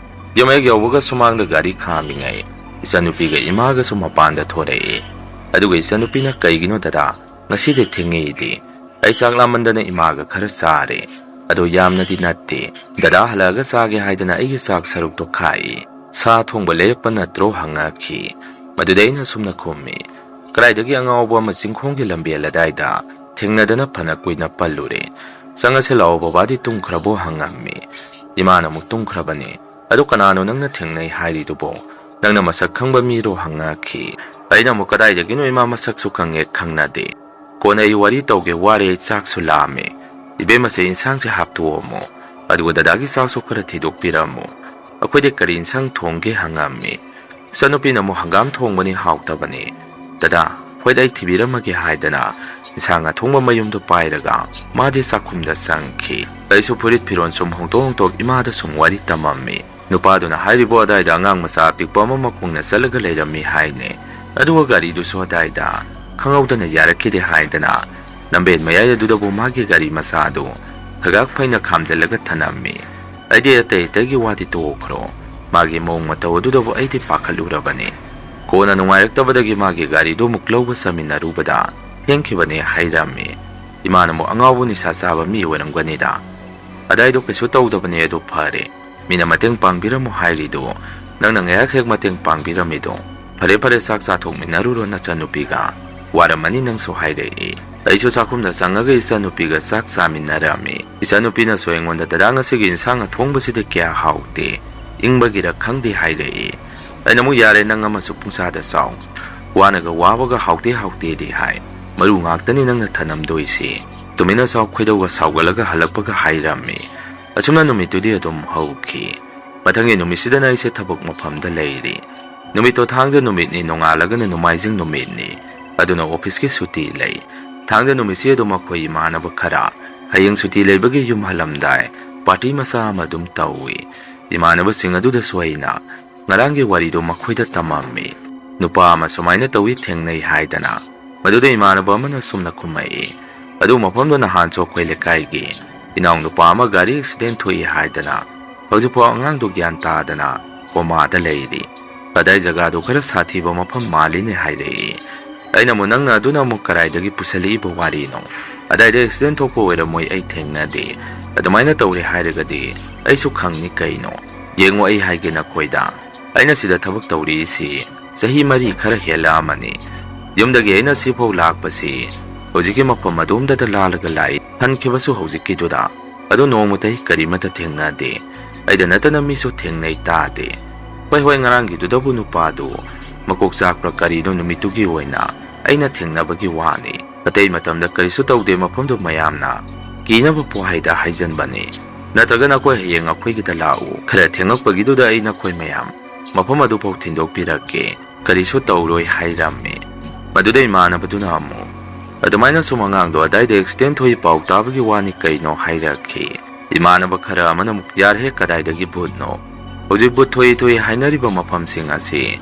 ꯌꯨꯝ ꯍꯦꯛ ꯌꯧꯕꯒ ꯁꯨꯃꯥꯡꯗ ꯒꯥꯔꯤ ꯈꯥꯝꯂꯤꯉꯩ ꯏꯆꯟꯅꯨꯄꯤꯒ ꯏꯃꯥꯒꯁꯨ ꯃꯄꯥꯟꯗ ꯊꯣꯔꯛꯏ꯫ ꯑꯗꯨꯒ ꯏꯆꯟꯅꯨꯄꯤꯅ "ꯀꯩꯒꯤꯅꯣ ꯗꯗꯥ, ꯉꯁꯤꯗꯤ ꯊꯦꯡꯉꯛꯏꯗꯤ?" "ꯑꯩ ꯆꯥꯛ ꯂꯥꯝꯃꯟꯗꯅ ꯏꯃꯥꯒ ꯈꯔ ꯆꯥꯔꯦ, ꯑꯗꯣ ꯌꯥꯝꯅꯗꯤ ꯅꯠꯇꯦ꯫ ꯗꯗꯥ ꯍꯜꯂꯛꯑꯒ ꯆꯥꯒꯦ ꯍꯥꯏꯗꯅ ꯑꯩꯒꯤ ꯆꯥꯛ ꯁꯔꯨꯛꯇꯣ ꯈꯥꯛꯏ꯫ ꯁꯥ ꯊꯣꯡꯕ ꯂꯩꯔꯛꯄ ꯅꯠꯇ꯭ꯔꯣ?" ꯍꯪꯉꯛꯈꯤ꯫ ꯃꯗꯨꯗꯩ ꯑꯩꯅ ꯁꯨꯝꯅ ꯈꯨꯝꯃꯤ, "ꯀꯗꯥꯏꯗꯒꯤ ꯑꯉꯥꯎꯕ ꯑꯃ ꯆꯤꯡꯈꯣꯡꯒꯤ ꯂꯝꯕꯦꯜ ꯑꯗꯥꯏꯗ ꯊꯦꯡꯅꯗꯅ ꯐꯅ ꯀꯨꯏꯅ ꯄꯜꯂꯨꯔꯦ꯫ ꯆꯪꯉꯁꯤ ꯂꯥꯛꯑꯣ, ꯕꯕꯥꯗꯤ ꯇꯨꯝꯈ꯭ꯔꯕꯣ?" ꯍꯪꯉꯝꯃꯤ꯫ ꯏꯃꯥꯅ ꯑꯃꯨꯛ "ꯇꯨꯝꯈ꯭ꯔꯕꯅꯤ꯫ ꯑꯗꯣ ꯀꯅꯥꯅꯣ ꯅꯪꯅ ꯊꯦꯡꯅꯩ ꯍꯥꯏꯔꯤꯗꯨꯕꯣ? ꯅꯪꯅ ꯃꯁꯛ ꯈꯪꯕ ꯃꯤꯔꯣ?" ꯍꯪꯉꯛꯈꯤ꯫ ꯑꯩꯅ ꯑꯃꯨꯛ "ꯀꯗꯥꯏꯗꯒꯤꯅꯣ ꯏꯃꯥ, ꯃꯁꯛꯁꯨ ꯈꯪꯉꯦ ꯈꯪꯅꯗꯦ꯫ ꯀꯣꯟꯅ ꯑꯩ ꯋꯥꯔꯤ ꯇꯧꯒꯦ, ꯋꯥꯔꯦ, ꯑꯩ ꯆꯥꯛꯁꯨ ꯂꯥꯝꯃꯦ꯫ ꯏꯕꯦꯝꯃꯁꯦ, ꯏꯟꯁꯥꯡꯁꯦ ꯍꯥꯞꯇꯣꯛꯑꯝꯃꯣ, ꯑꯗꯨꯒ ꯗꯗꯥꯒꯤ ꯆꯥꯛꯁꯨ ꯈꯔ ꯊꯤꯗꯣꯛꯄꯤꯔꯝꯃꯣ꯫ ꯑꯩꯈꯣꯏꯗꯤ ꯀꯔꯤ ꯏꯟꯁꯥꯡ ꯊꯣꯡꯒꯦ?" ꯍꯪꯉꯝꯃꯤ꯫ ꯏꯆꯟꯅꯨꯄꯤꯅ ꯑꯃꯨꯛ "ꯍꯪꯒꯥꯝ ꯊꯣꯡꯕꯅꯤ, ꯍꯥꯎꯇꯕꯅꯤ꯫ ꯗꯗꯥ, ꯍꯣꯏꯗ, ꯑꯩ ꯊꯤꯕꯤꯔꯝꯃꯒꯦ" ꯍꯥꯏꯗꯅ ꯏꯟꯁꯥꯡ ꯑꯊꯣꯡꯕ ꯃꯌꯨꯝꯗꯨ ꯄꯥꯏꯔꯒ ꯃꯥꯗꯤ ꯆꯥꯛꯈꯨꯝꯗ ꯆꯪꯈꯤ꯫ ꯑꯩꯁꯨ ꯐꯨꯔꯤꯠ ꯐꯤꯔꯣꯜ ꯁꯨꯝ ꯍꯣꯡꯗꯣꯛ ꯍꯣꯡꯗꯣꯛ ꯏꯃꯥꯗ ꯁꯨꯝ ꯋꯥꯔꯤ ꯇꯝꯃꯝꯃꯤ꯫ ꯅꯨꯄꯥꯗꯨꯅ ꯍꯥꯏꯔꯤꯕ ꯑꯗꯥꯏꯗ ꯑꯉꯥꯡ ꯃꯆꯥ ꯑꯄꯤꯛꯄ ꯑꯃ ꯃꯈꯣꯡꯅ ꯆꯠꯂꯒ ꯂꯩꯔꯝꯃꯤ ꯍꯥꯏꯅꯦ꯫ ꯑꯗꯨꯒ ꯒꯥꯔꯤꯗꯨꯁꯨ ꯑꯗꯥꯏꯗ ꯈꯪꯍꯧꯗꯅ ꯌꯥꯔꯛꯈꯤꯗꯦ ꯍꯥꯏꯗꯅ ꯂꯝꯕꯦꯟ ꯃꯌꯥꯏ ꯑꯗꯨꯗꯕꯨ ꯃꯥꯒꯤ ꯒꯥꯔꯤ ꯃꯆꯥꯗꯨ ꯈꯒꯥꯛ ꯐꯩꯅ ꯈꯥꯝꯖꯤꯜꯂꯒ ꯊꯅꯝꯃꯤ꯫ ꯑꯩꯗꯤ ꯑꯇꯩ ꯑꯇꯩꯒꯤ ꯋꯥꯗꯤ ꯇꯣꯛꯈ꯭ꯔꯣ, ꯃꯥꯒꯤ ꯃꯑꯣꯡ ꯃꯇꯧ ꯑꯗꯨꯗꯕꯨ ꯑꯩꯗꯤ ꯄꯥꯈꯠꯂꯨꯔꯕꯅꯤ꯫ ꯀꯣꯟꯅ ꯅꯨꯡꯉꯥꯏꯔꯛꯇꯕꯗꯒꯤ ꯃꯥꯒꯤ ꯒꯥꯔꯤꯗꯨ ꯑꯃꯨꯛ ꯂꯧꯕ ꯆꯠꯃꯤꯟꯅꯔꯨꯕꯗ ꯊꯦꯡꯈꯤꯕꯅꯦ ꯍꯥꯏꯔꯝꯃꯤ꯫ ꯏꯃꯥꯅ ꯑꯃꯨꯛ "ꯑꯉꯥꯎꯕ ꯅꯤꯁꯥ ꯆꯥꯕ ꯃꯤ ꯑꯣꯏꯔꯝꯒꯅꯤꯗ꯫ ꯑꯗꯥꯏꯗꯣ ꯀꯩꯁꯨ ꯇꯧꯗꯕꯅꯦ, ꯑꯗꯨ ꯐꯔꯦ꯫ ꯃꯤꯅ ꯃꯇꯦꯡ ꯄꯥꯡꯕꯤꯔꯝꯃꯣ ꯍꯥꯏꯔꯤꯗꯣ, ꯅꯪꯅ ꯉꯥꯏꯍꯥꯛ ꯍꯦꯛ ꯃꯇꯦꯡ ꯄꯥꯡꯕꯤꯔꯝꯃꯤꯗꯣ꯫ ꯐꯔꯦ ꯐꯔꯦ, ꯆꯥꯛ ꯆꯥꯊꯣꯛꯃꯤꯟꯅꯔꯨꯔꯣ ꯅꯆꯟꯅꯨꯄꯤꯒ꯫ ꯋꯥꯔꯝꯃꯅꯤ ꯅꯪꯁꯨ" ꯍꯥꯏꯔꯛꯏ꯫ ꯑꯩꯁꯨ ꯆꯥꯛꯈꯨꯝꯗ ꯆꯪꯉꯒ ꯏꯆꯟꯅꯨꯄꯤꯒ ꯆꯥꯛ ꯆꯥꯃꯤꯟꯅꯔꯝꯃꯤ꯫ ꯏꯆꯟꯅꯨꯄꯤꯅꯁꯨ ꯑꯩꯉꯣꯟꯗ "ꯗꯗꯥ, ꯉꯁꯤꯒꯤ ꯏꯟꯁꯥꯡ ꯑꯊꯣꯡꯕꯁꯤꯗꯤ ꯀꯌꯥ ꯍꯥꯎꯇꯦ, ꯏꯪꯕꯒꯤꯔ ꯈꯪꯗꯦ" ꯍꯥꯏꯔꯛꯏ꯫ ꯑꯩꯅ ꯑꯃꯨꯛ "ꯌꯥꯔꯦ, ꯅꯪ ꯑꯃꯁꯨ ꯄꯨꯡꯆꯥꯗ ꯆꯥꯎ꯫ ꯋꯥꯅꯒ ꯋꯥꯕꯒ ꯍꯥꯎꯇꯦ ꯍꯥꯎꯇꯦꯗꯤ ꯍꯥꯏ꯫ ꯃꯔꯨ ꯉꯥꯛꯇꯅꯤ ꯅꯪꯅ ꯊꯅꯝꯗꯣꯏꯁꯤ꯫ ꯇꯨꯃꯤꯟꯅ ꯆꯥꯎ, ꯈꯣꯏꯗꯧꯒ ꯁꯥꯎꯒꯠꯂꯒ ꯍꯜꯂꯛꯄꯒ" ꯍꯥꯏꯔꯝꯃꯤ꯫ ꯑꯁꯨꯝꯅ ꯅꯨꯃꯤꯠꯇꯨꯗꯤ ꯑꯗꯨꯝ ꯍꯧꯈꯤ꯫ ꯃꯊꯪꯒꯤ ꯅꯨꯃꯤꯠꯁꯤꯗꯅ ꯑꯩꯁꯦ ꯊꯕꯛ ꯃꯐꯝꯗ ꯂꯩꯔꯤ꯫ ꯅꯨꯃꯤꯠꯇꯣ ꯊꯥꯡꯖ ꯅꯨꯃꯤꯠꯅꯤ, ꯅꯣꯡꯉꯥꯜꯂꯒꯅ ꯅꯣꯡꯃꯥꯏꯖꯤꯡ ꯅꯨꯃꯤꯠꯅꯤ꯫ ꯑꯗꯨꯅ ꯑꯣꯐꯤꯁꯀꯤ ꯁꯨꯇꯤ ꯂꯩ꯫ ꯊꯥꯡꯖ ꯅꯨꯃꯤꯠꯁꯤ ꯑꯗꯨꯝ ꯑꯩꯈꯣꯏ ꯏꯃꯥꯟꯅꯕ ꯈꯔ ꯍꯌꯦꯡ ꯁꯨꯇꯤ ꯂꯩꯕꯒꯤ ꯌꯨꯝ ꯍꯜꯂꯝꯗꯥꯏ ꯄꯥꯔꯇꯤ ꯃꯆꯥ ꯑꯃ ꯑꯗꯨꯝ ꯇꯧꯏ꯫ ꯏꯃꯥꯟꯅꯕꯁꯤꯡ ꯑꯗꯨꯗꯁꯨ ꯑꯩꯅ ꯉꯔꯥꯡꯒꯤ ꯋꯥꯔꯤꯗꯣ ꯃꯈꯣꯏꯗ ꯇꯝꯃꯝꯃꯤ꯫ ꯅꯨꯄꯥ ꯑꯃ ꯁꯨꯃꯥꯏꯅ ꯇꯧꯏ, ꯊꯦꯡꯅꯩ ꯍꯥꯏꯗꯅ꯫ ꯃꯗꯨꯗ ꯏꯃꯥꯟꯅꯕ ꯑꯃꯅ ꯁꯨꯝꯅ ꯈꯨꯝꯃꯛꯏ, "ꯑꯗꯨ ꯃꯐꯝꯗꯣ ꯅꯍꯥꯟꯁꯨ ꯑꯩꯈꯣꯏ ꯂꯩꯀꯥꯏꯒꯤ ꯏꯅꯥꯎꯅꯨꯄꯥ ꯑꯃ ꯒꯥꯔꯤ ꯑꯦꯛꯁꯤꯗꯦꯟ ꯊꯣꯛꯏ ꯍꯥꯏꯗꯅ ꯍꯧꯖꯤꯛꯐꯥꯎ ꯑꯉꯥꯡꯗꯣ ꯒ꯭ꯌꯥꯟ ꯇꯥꯗꯅ ꯀꯣꯃꯥꯗ ꯂꯩꯔꯤ꯫ ꯀꯗꯥꯏ ꯖꯒꯥꯗꯣ ꯈꯔ ꯁꯥꯊꯤꯕ ꯃꯐꯝ ꯃꯥꯜꯂꯤꯅꯦ?" ꯍꯥꯏꯔꯛꯏ꯫ ꯑꯩꯅ ꯑꯃꯨꯛ, "ꯅꯪꯅ ꯑꯗꯨꯅ ꯑꯃꯨꯛ ꯀꯗꯥꯏꯗꯒꯤ ꯄꯨꯁꯜꯂꯛꯏꯕ ꯋꯥꯔꯤꯅꯣ? ꯑꯗꯥꯏꯗ ꯑꯦꯛꯁꯤꯗꯦꯟ ꯊꯣꯛꯄ ꯑꯣꯏꯔꯝꯃꯣꯏ, ꯑꯩ ꯊꯦꯡꯅꯗꯦ꯫ ꯑꯗꯨꯃꯥꯏꯅ ꯇꯧꯔꯦ ꯍꯥꯏꯔꯒꯗꯤ ꯑꯩꯁꯨ ꯈꯪꯅꯤ ꯀꯩꯅꯣ꯫ ꯌꯦꯡꯉꯣ, ꯑꯩ ꯍꯥꯏꯒꯦ ꯅꯈꯣꯏꯗ, ꯑꯩꯅ ꯁꯤꯗ ꯊꯕꯛ ꯇꯧꯔꯤꯁꯤ ꯆꯍꯤ ꯃꯔꯤ ꯈꯔ ꯍꯦꯜꯂꯛꯑꯃꯅꯤ꯫ ꯌꯨꯝꯗꯒꯤ ꯑꯩꯅ ꯁꯤꯐꯥꯎ ꯂꯥꯛꯄꯁꯤ ꯍꯧꯖꯤꯛꯀꯤ ꯃꯐꯝ ꯑꯗꯣꯝꯗꯇ ꯂꯥꯜꯂꯒ ꯂꯥꯛꯏ꯫ ꯍꯟꯈꯤꯕꯁꯨ ꯍꯧꯖꯤꯛꯀꯤꯗꯨꯗ꯫ ꯑꯗꯣ ꯅꯣꯡꯃꯇ ꯀꯔꯤꯃꯠꯇ ꯊꯦꯡꯅꯗꯦ꯫ ꯑꯩꯗ ꯅꯠꯇꯅ ꯃꯤꯁꯨ ꯊꯦꯡꯅꯩ ꯇꯥꯗꯦ꯫ ꯍꯣꯏ, ꯍꯣꯏ, ꯉꯔꯥꯡꯒꯤꯗꯨꯗꯕꯨ ꯅꯨꯄꯥꯗꯨ ꯃꯀꯣꯛ ꯆꯥꯛꯄ꯭ꯔꯥ ꯀꯔꯤꯅꯣ, ꯅꯨꯃꯤꯠꯇꯨꯒꯤ ꯑꯣꯏꯅ ꯑꯩꯅ ꯊꯦꯡꯅꯕꯒꯤ ꯋꯥꯅꯤ꯫ ꯑꯇꯩ ꯃꯇꯝꯗ ꯀꯔꯤꯁꯨ ꯇꯧꯗꯦ꯫ ꯃꯐꯝꯗꯨ ꯃꯌꯥꯝꯅ ꯀꯤꯅꯕ ꯄꯣꯍꯥꯏꯗ ꯍꯥꯏꯖꯟꯕꯅꯤ꯫ ꯅꯠꯇ꯭ꯔꯒ ꯅꯈꯣꯏ ꯍꯌꯦꯡ ꯑꯩꯈꯣꯏꯒꯤꯗ ꯂꯥꯛꯎ꯫ ꯈꯔ ꯊꯦꯡꯂꯛꯄꯒꯤꯗꯨꯗ ꯑꯩ ꯅꯈꯣꯏ ꯃꯌꯥꯝ ꯃꯐꯝ ꯑꯗꯨꯐꯥꯎ ꯊꯤꯟꯗꯣꯛꯄꯤꯔꯛꯀꯦ꯫ ꯀꯔꯤꯁꯨ ꯇꯧꯔꯣꯏ," ꯍꯥꯏꯔꯝꯃꯤ꯫ ꯃꯗꯨꯗ ꯏꯃꯥꯟꯅꯕꯗꯨꯅ ꯑꯃꯨꯛ, "ꯑꯗꯨꯃꯥꯏꯅ ꯁꯨꯝ ꯑꯉꯥꯡꯗꯣ ꯑꯗꯥꯏꯗ ꯑꯦꯛꯁꯤꯗꯦꯟ ꯊꯣꯛꯏ ꯄꯥꯎ ꯇꯥꯕꯒꯤ ꯋꯥꯅꯤ ꯀꯩꯅꯣ?" ꯍꯥꯏꯔꯛꯈꯤ꯫ ꯏꯃꯥꯟꯅꯕ ꯈꯔ ꯑꯃꯅ ꯑꯃꯨꯛ, "ꯌꯥꯔꯦꯍꯦ, ꯀꯗꯥꯏꯗꯒꯤ ꯚꯨꯠꯅꯣ? ꯍꯧꯖꯤꯛ ꯚꯨꯠ ꯊꯣꯛꯏ ꯊꯣꯛꯏ ꯍꯥꯏꯅꯔꯤꯕ ꯃꯐꯝꯁꯤꯡ ꯑꯁꯤ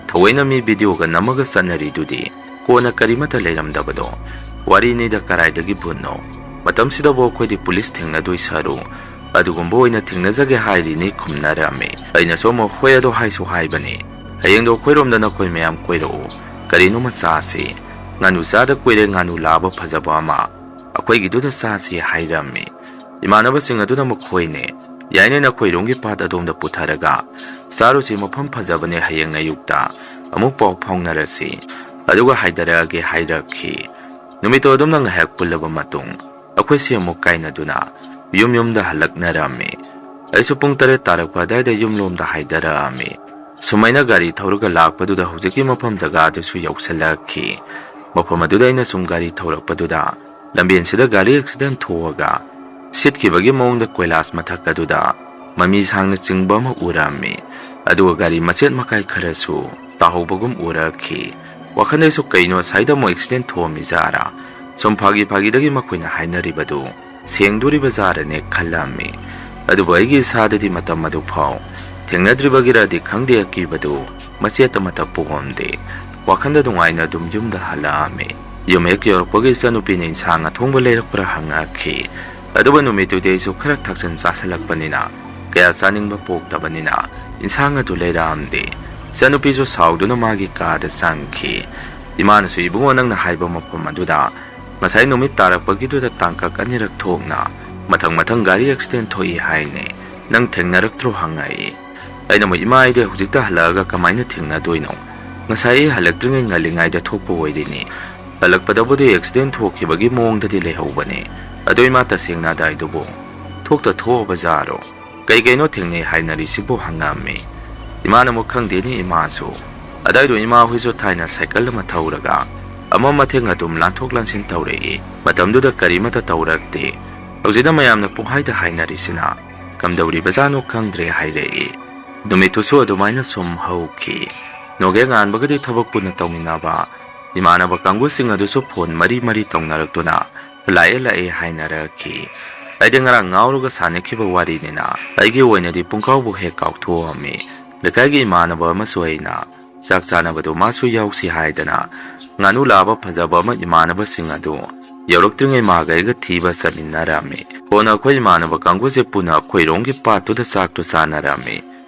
ꯊꯑꯣꯏꯅ ꯃꯤ ꯚꯤꯗꯤꯑꯣꯒ ꯅꯝꯃꯒ ꯆꯠꯅꯔꯤꯗꯨꯗꯤ꯫ ꯀꯣꯟꯅ ꯀꯔꯤꯃꯠꯇ ꯂꯩꯔꯝꯗꯕꯗꯣ꯫ ꯋꯥꯔꯤꯅꯤꯗ, ꯀꯗꯥꯏꯗꯒꯤ ꯚꯨꯠꯅꯣ? ꯃꯇꯝꯁꯤꯗꯕꯨ ꯑꯩꯈꯣꯏꯗꯤ ꯄꯨꯂꯤꯁ ꯊꯦꯡꯅꯗꯣꯏ ꯁꯔꯨ ꯑꯗꯨꯒꯨꯝꯕ ꯑꯣꯏꯅ ꯊꯦꯡꯅꯖꯒꯦ ꯍꯥꯏꯔꯤꯅꯤ," ꯈꯨꯝꯅꯔꯝꯃꯤ꯫ ꯑꯩꯅꯁꯨ ꯑꯃꯨꯛ, "ꯍꯣꯏ, ꯑꯗꯣ ꯍꯥꯏꯁꯨ ꯍꯥꯏꯕꯅꯤ, ꯍꯌꯦꯡꯗꯣ ꯑꯩꯈꯣꯏꯔꯣꯝꯗ ꯅꯈꯣꯏ ꯃꯌꯥꯝ ꯀꯣꯏꯔꯛꯎ, ꯀꯔꯤꯅꯣꯃ ꯆꯥꯁꯤ꯫ ꯉꯥꯅꯨ ꯆꯥꯗ ꯀꯨꯏꯔꯦ, ꯉꯥꯅꯨ ꯂꯥꯕ ꯐꯖꯕ ꯑꯃ, ꯑꯩꯈꯣꯏꯒꯤꯗꯨꯗ ꯆꯥꯁꯤ," ꯍꯥꯏꯔꯝꯃꯤ꯫ ꯏꯃꯥꯟꯅꯕꯁꯤꯡ ꯑꯗꯨꯅ ꯃꯈꯣꯏꯅꯦ, "ꯌꯥꯏꯅꯦ, ꯅꯈꯣꯏꯔꯣꯝꯒꯤ ꯄꯥꯠ ꯑꯗꯣꯝꯗ ꯄꯨꯊꯔꯒ ꯆꯥꯔꯨꯁꯤ, ꯃꯐꯝ ꯐꯖꯕꯅꯦ, ꯍꯌꯦꯡ ꯑꯌꯨꯛꯇ ꯑꯃꯨꯛ ꯄꯥꯎ ꯐꯥꯎꯅꯔꯁꯤ, ꯑꯗꯨꯒ ꯍꯥꯏꯗꯔꯛꯑꯒꯦ," ꯍꯥꯏꯔꯛꯈꯤ꯫ ꯅꯨꯃꯤꯠꯇꯨ ꯑꯗꯨꯝꯅ ꯉꯥꯏꯍꯥꯛ ꯄꯨꯜꯂꯕ ꯃꯇꯨꯡ, ꯑꯩꯈꯣꯏꯁꯤ ꯑꯃꯨꯛ ꯀꯥꯏꯅꯗꯨꯅ ꯌꯨꯝ ꯌꯨꯝꯗ ꯍꯜꯂꯛꯅꯔꯝꯃꯤ꯫ ꯑꯩꯁꯨ ꯄꯨꯡ ꯇꯔꯦꯠ ꯇꯥꯔꯛꯄ ꯑꯗꯨꯋꯥꯏꯗ ꯌꯨꯝꯂꯣꯝꯗ ꯍꯥꯏꯗꯔꯛꯑꯝꯃꯤ꯫ ꯁꯨꯃꯥꯏꯅ ꯒꯥꯔꯤ ꯊꯧꯔꯒ ꯂꯥꯛꯄꯗꯨꯗ ꯍꯧꯖꯤꯛꯀꯤ ꯃꯐꯝ ꯖꯒꯥꯗꯨꯁꯨ ꯌꯧꯁꯤꯜꯂꯛꯈꯤ꯫ ꯃꯐꯝ ꯑꯗꯨꯗ ꯑꯩꯅ ꯁꯨꯝ ꯒꯥꯔꯤ ꯊꯧꯔꯛꯄꯗꯨꯗ ꯂꯝꯕꯦꯟꯁꯤꯗ ꯒꯥꯔꯤ ꯑꯦꯛꯁꯤꯗꯦꯟ ꯊꯣꯛꯑꯒ ꯁꯤꯠꯈꯤꯕꯒꯤ ꯃꯑꯣꯡꯗ ꯀꯣꯏꯂꯥꯁ ꯃꯊꯛ ꯑꯗꯨꯗ ꯃꯃꯤ ꯁꯥꯡꯅ ꯆꯤꯡꯕ ꯑꯃ ꯎꯔꯝꯃꯤ꯫ ꯑꯗꯨꯒ ꯒꯥꯔꯤ ꯃꯆꯦꯠ ꯃꯀꯥꯏ ꯈꯔꯁꯨ ꯇꯥꯍꯧꯕꯒꯨꯝ ꯎꯔꯛꯈꯤ꯫ ꯋꯥꯈꯜꯗꯁꯨ ꯀꯩꯅꯣ ꯑꯁꯥꯏꯗ ꯑꯃꯨꯛ ꯑꯦꯛꯁꯤꯗꯦꯟ ꯊꯣꯛꯑꯝꯃꯤꯖꯥꯔꯥ? ꯁꯨꯝ ꯐꯥꯒꯤ ꯐꯥꯒꯤꯗꯒꯤ ꯃꯈꯣꯏꯅ ꯍꯥꯏꯅꯔꯤꯕꯗꯨ ꯁꯦꯡꯗꯣꯔꯤꯕ ꯖꯥꯔꯅꯦ ꯈꯜꯂꯝꯃꯤ꯫ ꯑꯗꯨꯕꯨ ꯑꯩꯒꯤ ꯏꯁꯥꯗꯗꯤ ꯃꯇꯝ ꯑꯗꯨ ꯐꯥꯎ ꯊꯦꯡꯅꯗ꯭ꯔꯤꯕꯒꯤꯔꯗꯤ ꯈꯪꯗꯦ, ꯑꯀꯤꯕꯗꯨ ꯃꯆꯦꯠ ꯑꯃꯠꯇ ꯄꯣꯛꯂꯝꯗꯦ꯫ ꯋꯥꯈꯜꯗ ꯅꯨꯡꯉꯥꯏꯅ ꯑꯗꯨꯝ ꯌꯨꯝꯗ ꯍꯜꯂꯛꯑꯝꯃꯤ꯫ ꯌꯨꯝ ꯍꯦꯛ ꯌꯧꯔꯛꯄꯒ ꯏꯆꯟꯅꯨꯄꯤꯅ ꯏꯟꯁꯥꯡ ꯑꯊꯣꯡꯕ ꯂꯩꯔꯛꯄ꯭ꯔꯥ ꯍꯪꯉꯛꯈꯤ꯫ ꯑꯗꯨꯕꯨ ꯅꯨꯃꯤꯠꯇꯨꯗꯤ ꯑꯩꯁꯨ ꯈꯔ ꯊꯛꯆꯟ ꯆꯥꯁꯜꯂꯛꯄꯅꯤꯅ ꯀꯌꯥ ꯆꯥꯅꯤꯡꯕ ꯄꯣꯛꯇꯕꯅꯤꯅ ꯏꯟꯁꯥꯡ ꯑꯗꯨ ꯂꯩꯔꯛꯑꯝꯗꯦ꯫ ꯏꯆꯟꯅꯨꯄꯤꯁꯨ ꯁꯥꯎꯗꯨꯅ ꯃꯥꯒꯤ ꯀꯥꯗ ꯆꯪꯈꯤ꯫ ꯏꯃꯥꯅꯁꯨ, "ꯏꯕꯨꯡꯉꯣ, ꯅꯪꯅ ꯍꯥꯏꯕ ꯃꯐꯝ ꯑꯗꯨꯗ ꯉꯁꯥꯏ ꯅꯨꯃꯤꯠ ꯇꯥꯔꯛꯄꯒꯤꯗꯨꯗ ꯇꯥꯡꯀꯛ ꯑꯅꯤꯔꯛ ꯊꯣꯛꯅ ꯃꯊꯪ ꯃꯊꯪ ꯒꯥꯔꯤ ꯑꯦꯛꯁꯤꯗꯦꯟ ꯊꯣꯛꯏ ꯍꯥꯏꯅꯦ꯫ ꯅꯪ ꯊꯦꯡꯅꯔꯛꯇ꯭ꯔꯣ?" ꯍꯪꯉꯛꯏ꯫ ꯑꯩꯅ ꯑꯃꯨꯛ, "ꯏꯃꯥ, ꯑꯩꯗꯤ ꯍꯧꯖꯤꯛꯇ ꯍꯜꯂꯛꯑꯒ ꯀꯃꯥꯏꯅ ꯊꯦꯡꯅꯗꯣꯏꯅꯣ? ꯉꯁꯥꯏ ꯑꯩ ꯍꯜꯂꯛꯇ꯭ꯔꯤꯉꯩ ꯉꯜꯂꯤꯉꯩꯗ ꯊꯣꯛꯄ ꯑꯣꯏꯔꯤꯅꯤ꯫ ꯍꯜꯂꯛꯄꯗꯕꯨꯗꯤ ꯑꯦꯛꯁꯤꯗꯦꯟ ꯊꯣꯛꯈꯤꯕꯒꯤ ꯃꯑꯣꯡꯗꯗꯤ ꯂꯩꯍꯧꯕꯅꯦ꯫ ꯑꯗꯣ ꯏꯃꯥ, ꯇꯁꯦꯡꯅ ꯑꯗꯥꯏꯗꯨꯕꯨ ꯊꯣꯛꯇ ꯊꯣꯛꯑꯕ ꯖꯥꯔꯣ? ꯀꯩ ꯀꯩꯅꯣ ꯊꯦꯡꯅꯩ ꯍꯥꯏꯅꯔꯤꯁꯤꯕꯨ?" ꯍꯪꯉꯛꯑꯝꯃꯤ꯫ ꯏꯃꯥꯅ ꯑꯃꯨꯛ, "ꯈꯪꯗꯦꯅꯦ ꯏꯃꯥꯁꯨ꯫ ꯑꯗꯥꯏꯗꯣ ꯏꯃꯥ ꯍꯣꯏꯁꯨ ꯊꯥꯏꯅ ꯁꯥꯏꯀꯜ ꯑꯃ ꯊꯧꯔꯒ ꯑꯃ ꯃꯊꯦꯡ ꯑꯗꯨꯝ ꯂꯥꯟꯊꯣꯛ ꯂꯥꯟꯁꯤꯟ ꯇꯧꯔꯛꯏ꯫ ꯃꯇꯝꯗꯨꯗ ꯀꯔꯤꯃꯠꯇ ꯇꯧꯔꯛꯇꯦ꯫ ꯍꯧꯖꯤꯛꯅ ꯃꯌꯥꯝꯅ ꯄꯨꯡꯍꯥꯏꯗ ꯍꯥꯏꯅꯔꯤꯁꯤꯅ ꯀꯝꯗꯧꯔꯤꯕꯖꯥꯠꯅꯣ ꯈꯪꯗ꯭ꯔꯦ" ꯍꯥꯏꯔꯛꯏ꯫ ꯅꯨꯃꯤꯠꯇꯨꯁꯨ ꯑꯗꯨꯃꯥꯏꯅ ꯁꯨꯝ ꯍꯧꯈꯤ꯫ ꯅꯣꯡꯍꯦꯛ ꯉꯥꯟꯕꯒꯗꯤ ꯊꯕꯛ ꯄꯨꯟꯅ ꯇꯧꯃꯤꯟꯅꯕ ꯏꯃꯥꯟꯅꯕ ꯀꯥꯡꯕꯨꯁꯤꯡ ꯑꯗꯨꯁꯨ ꯐꯣꯟ ꯃꯔꯤ ꯃꯔꯤ ꯇꯧꯅꯔꯛꯇꯨꯅ "ꯂꯥꯛꯑꯦ, ꯂꯥꯛꯑꯦ" ꯍꯥꯏꯅꯔꯛꯈꯤ꯫ ꯑꯩꯗꯤ ꯉꯔꯥꯡ ꯉꯥꯎꯔꯒ ꯁꯥꯟꯅꯈꯤꯕ ꯋꯥꯔꯤꯅꯤꯅ ꯑꯩꯒꯤ ꯑꯣꯏꯅꯗꯤ ꯄꯨꯡꯀꯥꯎꯕꯨ ꯍꯦꯛ ꯀꯥꯎꯊꯣꯛꯑꯝꯃꯤ꯫ ꯂꯩꯀꯥꯏꯒꯤ ꯏꯃꯥꯟꯅꯕ ꯑꯃꯁꯨ ꯑꯩꯅ ꯆꯥꯛ ꯆꯥꯅꯕꯗꯨ ꯃꯥꯁꯨ ꯌꯥꯎꯁꯤ ꯍꯥꯏꯗꯅ ꯉꯥꯅꯨ ꯂꯥꯕ ꯐꯖꯕ ꯑꯃ ꯏꯃꯥꯟꯅꯕꯁꯤꯡ ꯑꯗꯨ ꯌꯧꯔꯛꯇ꯭ꯔꯤꯉꯩ ꯃꯥꯒ ꯑꯩꯒ ꯊꯤꯕ ꯆꯠꯃꯤꯟꯅꯔꯝꯃꯤ꯫ ꯀꯣꯟꯅ ꯑꯩꯈꯣꯏ ꯏꯃꯥꯟꯅꯕ ꯀꯥꯡꯕꯨꯁꯦ ꯄꯨꯟꯅ ꯑꯩꯈꯣꯏꯔꯣꯝꯒꯤ ꯄꯥꯠꯇꯨꯗ ꯆꯥꯛꯇꯨ ꯆꯥꯅꯔꯝꯃꯤ꯫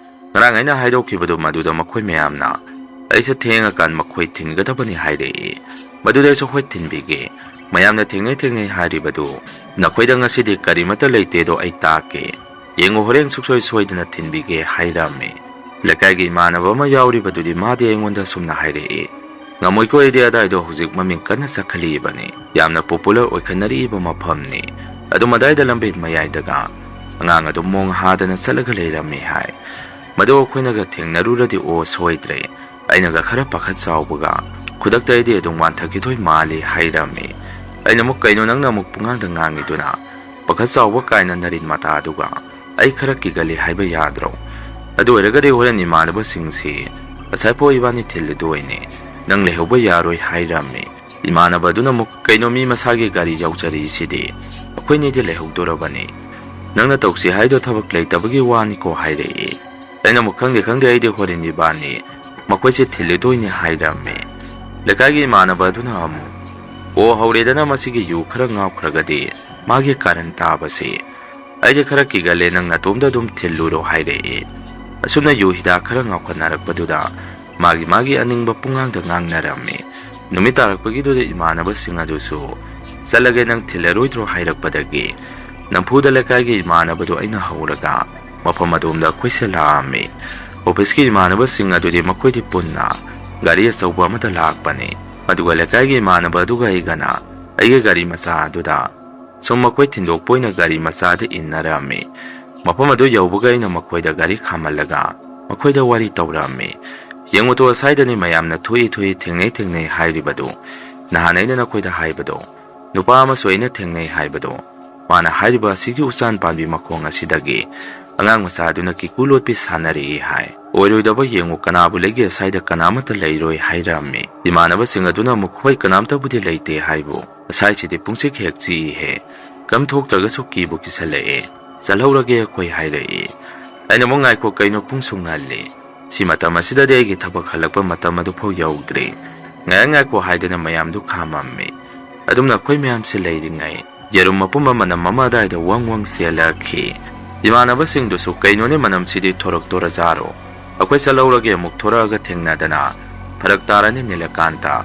ꯉꯔꯥꯡ ꯑꯩꯅ ꯍꯥꯏꯗꯣꯛꯈꯤꯕꯗꯨ ꯃꯗꯨꯗ ꯃꯈꯣꯏ ꯃꯌꯥꯝꯅ ꯑꯩꯁꯦ ꯊꯦꯡꯉꯀꯥꯟ ꯃꯈꯣꯏ ꯊꯤꯟꯒꯗꯕꯅꯤ ꯍꯥꯏꯔꯛꯏ꯫ ꯃꯗꯨꯗ ꯑꯩꯁꯨ, "ꯍꯣꯏ, ꯊꯤꯟꯕꯤꯒꯦ꯫ ꯃꯌꯥꯝꯅ ꯊꯦꯡꯅꯩ ꯊꯦꯡꯅꯩ ꯍꯥꯏꯔꯤꯕꯗꯨ ꯅꯈꯣꯏꯗ ꯉꯁꯤꯗꯤ ꯀꯔꯤꯃꯠꯇ ꯂꯩꯇꯦꯗꯣ ꯑꯩ ꯇꯥꯛꯀꯦ꯫ ꯌꯦꯡꯉꯨ, ꯍꯣꯔꯦꯟ ꯁꯨꯡꯁꯣꯏ ꯁꯣꯏꯗꯅ ꯊꯤꯟꯕꯤꯒꯦ" ꯍꯥꯏꯔꯝꯃꯤ꯫ ꯂꯩꯀꯥꯏꯒꯤ ꯏꯃꯥꯟꯅꯕ ꯑꯃ ꯌꯥꯎꯔꯤꯕꯗꯨꯗꯤ ꯃꯥꯗꯤ ꯑꯩꯉꯣꯟꯗ ꯑꯁꯨꯝꯅ ꯍꯥꯏꯔꯛꯏ, "ꯉꯝꯃꯣꯏꯀꯣ, ꯑꯩꯗꯤ ꯑꯗꯥꯏꯗꯣ ꯍꯧꯖꯤꯛ ꯃꯃꯤꯡ ꯀꯟꯅ ꯆꯠꯈꯠꯂꯛꯏꯕꯅꯤ꯫ ꯌꯥꯝꯅ popular ꯑꯣꯏꯈꯠꯅꯔꯛꯏꯕ ꯃꯐꯝꯅꯤ꯫ ꯑꯗꯨꯝ ꯑꯗꯥꯏꯗ ꯂꯝꯕꯦꯟ ꯃꯌꯥꯏꯗꯒ ꯑꯉꯥꯡ ꯑꯗꯨꯝ ꯃꯣꯡ ꯍꯥꯗꯅ ꯆꯠꯂꯒ ꯂꯩꯔꯝꯃꯤ" ꯍꯥꯏ꯫ ꯃꯗꯨ ꯑꯩꯈꯣꯏꯅꯒ ꯊꯦꯡꯅꯔꯨꯔꯗꯤ ꯑꯣ ꯁꯣꯏꯗ꯭ꯔꯦ꯫ ꯑꯩꯅꯒ ꯈꯔ ꯄꯥꯈꯠ ꯆꯥꯎꯕꯒ ꯈꯨꯗꯛꯇ ꯑꯩꯗꯤ ꯑꯗꯨꯝ ꯋꯥꯟꯊꯈꯤꯗꯣꯏ ꯃꯥꯜꯂꯤ ꯍꯥꯏꯔꯝꯃꯤ꯫ ꯑꯩꯅ ꯑꯃꯨꯛ, "ꯀꯩꯅꯣ ꯅꯪꯅ ꯑꯃꯨꯛ ꯄꯨꯡꯉꯥꯡꯗ ꯉꯥꯡꯉꯤꯗꯨꯅ? ꯄꯥꯈꯠ ꯆꯥꯎꯕ ꯀꯥꯏꯅ ꯅꯔꯤꯟ ꯃꯇꯥꯗꯨꯒ꯫ ꯑꯩ ꯈꯔ ꯀꯤꯒꯜꯂꯤ ꯍꯥꯏꯕ ꯌꯥꯗ꯭ꯔꯣ? ꯑꯗꯨ ꯑꯣꯏꯔꯒꯗꯤ ꯍꯣꯔꯦꯟ ꯏꯃꯥꯟꯅꯕꯁꯤꯡꯁꯤ ꯉꯁꯥꯏꯐꯥꯎ ꯏꯕꯥꯅꯤ ꯊꯤꯜꯂꯨꯗꯣꯏꯅꯦ꯫ ꯅꯪ ꯂꯩꯍꯧꯕ ꯌꯥꯔꯣꯏ" ꯍꯥꯏꯔꯝꯃꯤ꯫ ꯏꯃꯥꯟꯅꯕ ꯑꯗꯨꯅ ꯑꯃꯨꯛ, "ꯀꯩꯅꯣ, ꯃꯤ ꯃꯁꯥꯒꯤ ꯒꯥꯔꯤ ꯌꯧꯖꯔꯤꯁꯤꯗꯤ, ꯑꯩꯈꯣꯏꯅꯤꯗꯤ ꯂꯩꯍꯧꯗꯣꯔꯕꯅꯤ꯫ ꯅꯪꯅ ꯇꯧꯁꯤ ꯍꯥꯏꯗꯣ ꯊꯕꯛ ꯂꯩꯇꯕꯒꯤ ꯋꯥꯅꯤꯀꯣ" ꯍꯥꯏꯔꯛꯏ꯫ ꯑꯩꯅ ꯑꯃꯨꯛ, "ꯈꯪꯗꯦ, ꯈꯪꯗꯦ, ꯑꯩꯗꯤ ꯍꯣꯔꯦꯟ ꯏꯕꯥꯅꯤ ꯃꯈꯣꯏꯁꯦ ꯊꯤꯜꯂꯨꯗꯣꯏꯅꯦ" ꯍꯥꯏꯔꯝꯃꯤ꯫ ꯂꯩꯀꯥꯏꯒꯤ ꯏꯃꯥꯟꯅꯕ ꯑꯗꯨꯅ ꯑꯃꯨꯛ, "ꯑꯣ, ꯍꯧꯔꯦꯗꯅ ꯃꯁꯤꯒꯤ ꯌꯨ ꯈꯔ ꯉꯥꯎꯈ꯭ꯔꯒꯗꯤ, ꯃꯥꯒꯤ ꯀꯥꯔꯟ ꯇꯥꯕꯁꯦ꯫ ꯑꯩꯗꯤ ꯈꯔ ꯀꯤꯒꯜꯂꯦ, ꯅꯪ ꯅꯇꯣꯝꯗ ꯑꯗꯨꯝ ꯊꯤꯜꯂꯨꯔꯣ" ꯍꯥꯏꯔꯛꯏ꯫ ꯑꯁꯨꯝꯅ ꯌꯨ ꯍꯤꯗꯥꯛ ꯈꯔ ꯉꯥꯎꯈꯠꯅꯔꯛꯄꯗꯨꯗ ꯃꯥꯒꯤ ꯃꯥꯒꯤ ꯑꯅꯤꯡꯕ ꯄꯨꯡꯉꯥꯡꯗ ꯉꯥꯡꯅꯔꯝꯃꯤ꯫ ꯅꯨꯃꯤꯠ ꯇꯥꯔꯛꯄꯒꯤꯗꯨꯗ ꯏꯃꯥꯟꯅꯕꯁꯤꯡ ꯑꯗꯨꯁꯨ, "ꯆꯠꯂꯒꯦ, ꯅꯪ ꯊꯤꯜꯂꯔꯣꯏꯗ꯭ꯔꯣ?" ꯍꯥꯏꯔꯛꯄꯗꯒꯤ ꯅꯝꯐꯨꯗ ꯂꯩꯀꯥꯏꯒꯤ ꯏꯃꯥꯟꯅꯕꯗꯨ ꯑꯩꯅ ꯍꯧꯔꯒ ꯃꯐꯝ ꯑꯗꯣꯝꯗ ꯑꯩꯈꯣꯏꯁꯦ ꯂꯥꯛꯑꯝꯃꯤ꯫ ꯑꯣꯐꯤꯁꯀꯤ ꯏꯃꯥꯟꯅꯕꯁꯤꯡ ꯑꯗꯨꯗꯤ ꯃꯈꯣꯏꯗꯤ ꯄꯨꯟꯅ ꯒꯥꯔꯤ ꯑꯆꯧꯕ ꯑꯃꯗ ꯂꯥꯛꯄꯅꯤ꯫ ꯑꯗꯨꯒ ꯂꯩꯀꯥꯏꯒꯤ ꯏꯃꯥꯟꯅꯕ ꯑꯗꯨꯒ ꯑꯩꯒꯅ ꯑꯩꯒꯤ ꯒꯥꯔꯤ ꯃꯆꯥ ꯑꯗꯨꯗ ꯁꯨꯝ ꯃꯈꯣꯏ ꯊꯤꯟꯗꯣꯛꯄ ꯑꯣꯏꯅ ꯒꯥꯔꯤ ꯃꯆꯥꯗ ꯏꯟꯅꯔꯝꯃꯤ꯫ ꯃꯐꯝ ꯑꯗꯨ ꯌꯧꯕꯒ ꯑꯩꯅ ꯃꯈꯣꯏꯗ ꯒꯥꯔꯤ ꯈꯥꯝꯍꯜꯂꯒ ꯃꯈꯣꯏꯗ ꯋꯥꯔꯤ ꯇꯧꯔꯝꯃꯤ꯫ "ꯌꯦꯡꯉꯨꯇꯣ, ꯑꯁꯥꯏꯗꯅꯤ ꯃꯌꯥꯝꯅ ꯊꯣꯛꯏ ꯊꯣꯛꯏ, ꯊꯦꯡꯅꯩ ꯊꯦꯡꯅꯩ ꯍꯥꯏꯔꯤꯕꯗꯨ꯫ ꯅꯍꯥꯟ ꯑꯩꯅ ꯅꯈꯣꯏꯗ ꯍꯥꯏꯕꯗꯣ, ꯅꯨꯄꯥ ꯑꯃꯁꯨ ꯑꯩꯅ ꯊꯦꯡꯅꯩ ꯍꯥꯏꯕꯗꯣ꯫ ꯃꯥꯅ ꯍꯥꯏꯔꯤꯕ ꯑꯁꯤꯒꯤ ꯎꯆꯥꯟ ꯄꯥꯝꯕꯤ ꯃꯈꯣꯡ ꯑꯁꯤꯗꯒꯤ ꯑꯉꯥꯡ ꯃꯆꯥ ꯑꯗꯨꯅ ꯀꯤꯀꯨ ꯂꯣꯠꯄꯤ ꯁꯥꯟꯅꯔꯛꯏ ꯍꯥꯏ꯫ ꯑꯣꯏꯔꯣꯏꯗꯕ, ꯌꯦꯡꯉꯨ, ꯀꯅꯥꯕꯨ ꯂꯩꯒꯦ, ꯑꯁꯥꯏꯗ ꯀꯅꯥꯃꯠꯇ ꯂꯩꯔꯣꯏ" ꯍꯥꯏꯔꯝꯃꯤ꯫ ꯏꯃꯥꯟꯅꯕꯁꯤꯡ ꯑꯗꯨꯅ ꯑꯃꯨꯛ, "ꯍꯣꯏ, ꯀꯅꯥꯝꯇꯕꯨꯗꯤ ꯂꯩꯇꯦ ꯍꯥꯏꯕꯨ, ꯉꯁꯥꯏꯁꯤꯗꯤ ꯄꯨꯡꯆꯤꯛ ꯍꯦꯛ ꯆꯤꯛꯏꯍꯦ꯫ ꯀꯝ ꯊꯣꯛꯇ꯭ꯔꯒꯁꯨ ꯀꯤꯕꯨ ꯀꯤꯁꯜꯂꯛꯑꯦ꯫ ꯆꯠꯍꯧꯔꯒꯦ ꯑꯩꯈꯣꯏ" ꯍꯥꯏꯔꯛꯏ꯫ ꯑꯩꯅ ꯑꯃꯨꯛ, "ꯉꯥꯏꯈꯣ, ꯀꯩꯅꯣ ꯄꯨꯡꯁꯨ ꯉꯜꯂꯤ꯫ ꯁꯤ ꯃꯇꯝ ꯑꯁꯤꯗꯗꯤ ꯑꯩꯒꯤ ꯊꯕꯛ ꯍꯜꯂꯛꯄ ꯃꯇꯝ ꯑꯗꯨꯐꯥꯎ ꯌꯧꯗ꯭ꯔꯤ꯫ ꯉꯥꯏꯍꯥꯛ ꯉꯥꯏꯈꯣ" ꯍꯥꯏꯗꯨꯅ ꯃꯌꯥꯝꯗꯨ ꯈꯥꯝꯃꯝꯃꯤ꯫ ꯑꯗꯨꯝꯅ ꯑꯩꯈꯣꯏ ꯃꯌꯥꯝꯁꯤ ꯂꯩꯔꯤꯉꯩ, ꯌꯦꯔꯨꯝ ꯑꯄꯨꯝꯕ ꯃꯅꯝ ꯑꯃ ꯑꯗꯥꯏꯗ ꯋꯪ ꯋꯪ ꯆꯦꯜꯂꯛꯈꯤ꯫ ꯏꯃꯥꯟꯅꯕꯁꯤꯡꯗꯨꯁꯨ, "ꯀꯩꯅꯣꯅꯦ, ꯃꯅꯝꯁꯤꯗꯤ ꯊꯣꯔꯛꯇꯣꯔꯖꯥꯔꯣ? ꯑꯩꯈꯣꯏ ꯆꯠꯍꯧꯔꯒꯦ, ꯑꯃꯨꯛ ꯊꯣꯔꯛꯑꯒ ꯊꯦꯡꯅꯗꯅ ꯐꯔꯛ ꯇꯥꯔꯅꯤ ꯅꯤꯂꯀꯥꯟꯇ꯫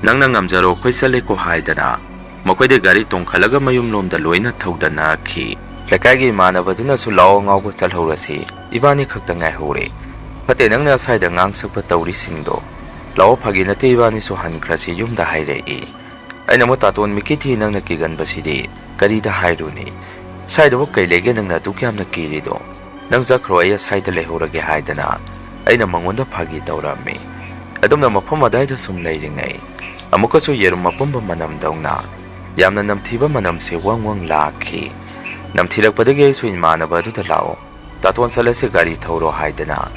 ꯅꯪꯅ ꯉꯝꯖꯔꯣ, ꯑꯩꯈꯣꯏ ꯆꯠꯂꯦꯀꯣ" ꯍꯥꯏꯗꯅ ꯃꯈꯣꯏꯗꯤ ꯒꯥꯔꯤ ꯇꯣꯡꯈꯠꯂꯒ ꯃꯌꯨꯝꯂꯣꯝꯗ ꯂꯣꯏꯅ ꯊꯧꯗꯅꯈꯤ꯫ ꯂꯩꯀꯥꯏꯒꯤ ꯏꯃꯥꯟꯅꯕꯗꯨꯅꯁꯨ, "ꯂꯥꯛꯑꯣ, ꯉꯥꯎꯕ ꯆꯠꯍꯧꯔꯁꯤ, ꯏꯕꯥꯅꯤ ꯈꯛꯇ ꯉꯥꯏꯍꯧꯔꯦ꯫ ꯐꯠꯇꯦ ꯅꯪꯅ ꯑꯁꯥꯏꯗ ꯉꯥꯡ ꯁꯛꯄ ꯇꯧꯔꯤꯁꯤꯡꯗꯣ꯫ ꯂꯥꯛꯑꯣ, ꯐꯥꯒꯤ ꯅꯠꯇꯦ, ꯏꯕꯥꯅꯤꯁꯨ ꯍꯟꯈ꯭ꯔꯁꯤ ꯌꯨꯝꯗ" ꯍꯥꯏꯔꯛꯏ꯫ ꯑꯩꯅ ꯑꯃꯨꯛ, "ꯇꯥꯇꯣꯟ ꯃꯤꯀꯤꯊꯤ, ꯅꯪꯅ ꯀꯤꯒꯟꯕꯁꯤꯗꯤ ꯀꯔꯤꯗ ꯍꯥꯏꯔꯨꯅꯤ? ꯁꯥꯏꯗꯕꯨ ꯀꯩ ꯂꯩꯒꯦ ꯅꯪꯅ ꯑꯗꯨꯛ ꯌꯥꯝꯅ ꯀꯤꯔꯤꯗꯣ? ꯅꯪ ꯆꯠꯈ꯭ꯔꯣ, ꯑꯩ ꯑꯁꯥꯏꯗ ꯂꯩꯍꯧꯔꯒꯦ" ꯍꯥꯏꯗꯅ ꯑꯩꯅ ꯃꯉꯣꯟꯗ ꯐꯥꯒꯤ ꯇꯧꯔꯝꯃꯤ꯫ ꯑꯗꯨꯝꯅ ꯃꯐꯝ ꯑꯗꯥꯏꯗ ꯁꯨꯝ ꯂꯩꯔꯤꯉꯩ, ꯑꯃꯨꯛꯀꯁꯨ ꯌꯦꯔꯨꯝ ꯑꯄꯨꯝꯕ ꯃꯅꯝꯗꯧꯅ ꯌꯥꯝꯅ ꯅꯝꯊꯤꯕ ꯃꯅꯝꯁꯦ ꯋꯪ ꯋꯪ ꯂꯥꯛꯈꯤ꯫ ꯅꯝꯊꯤꯔꯛꯄꯗꯒꯤ ꯑꯩꯁꯨ ꯏꯃꯥꯟꯅꯕ ꯑꯗꯨꯗ, "ꯂꯥꯛꯑꯣ, ꯇꯥꯇꯣꯟ ꯆꯠꯂꯁꯤ, ꯒꯥꯔꯤ ꯊꯧꯔꯣ" ꯍꯥꯏꯗꯅ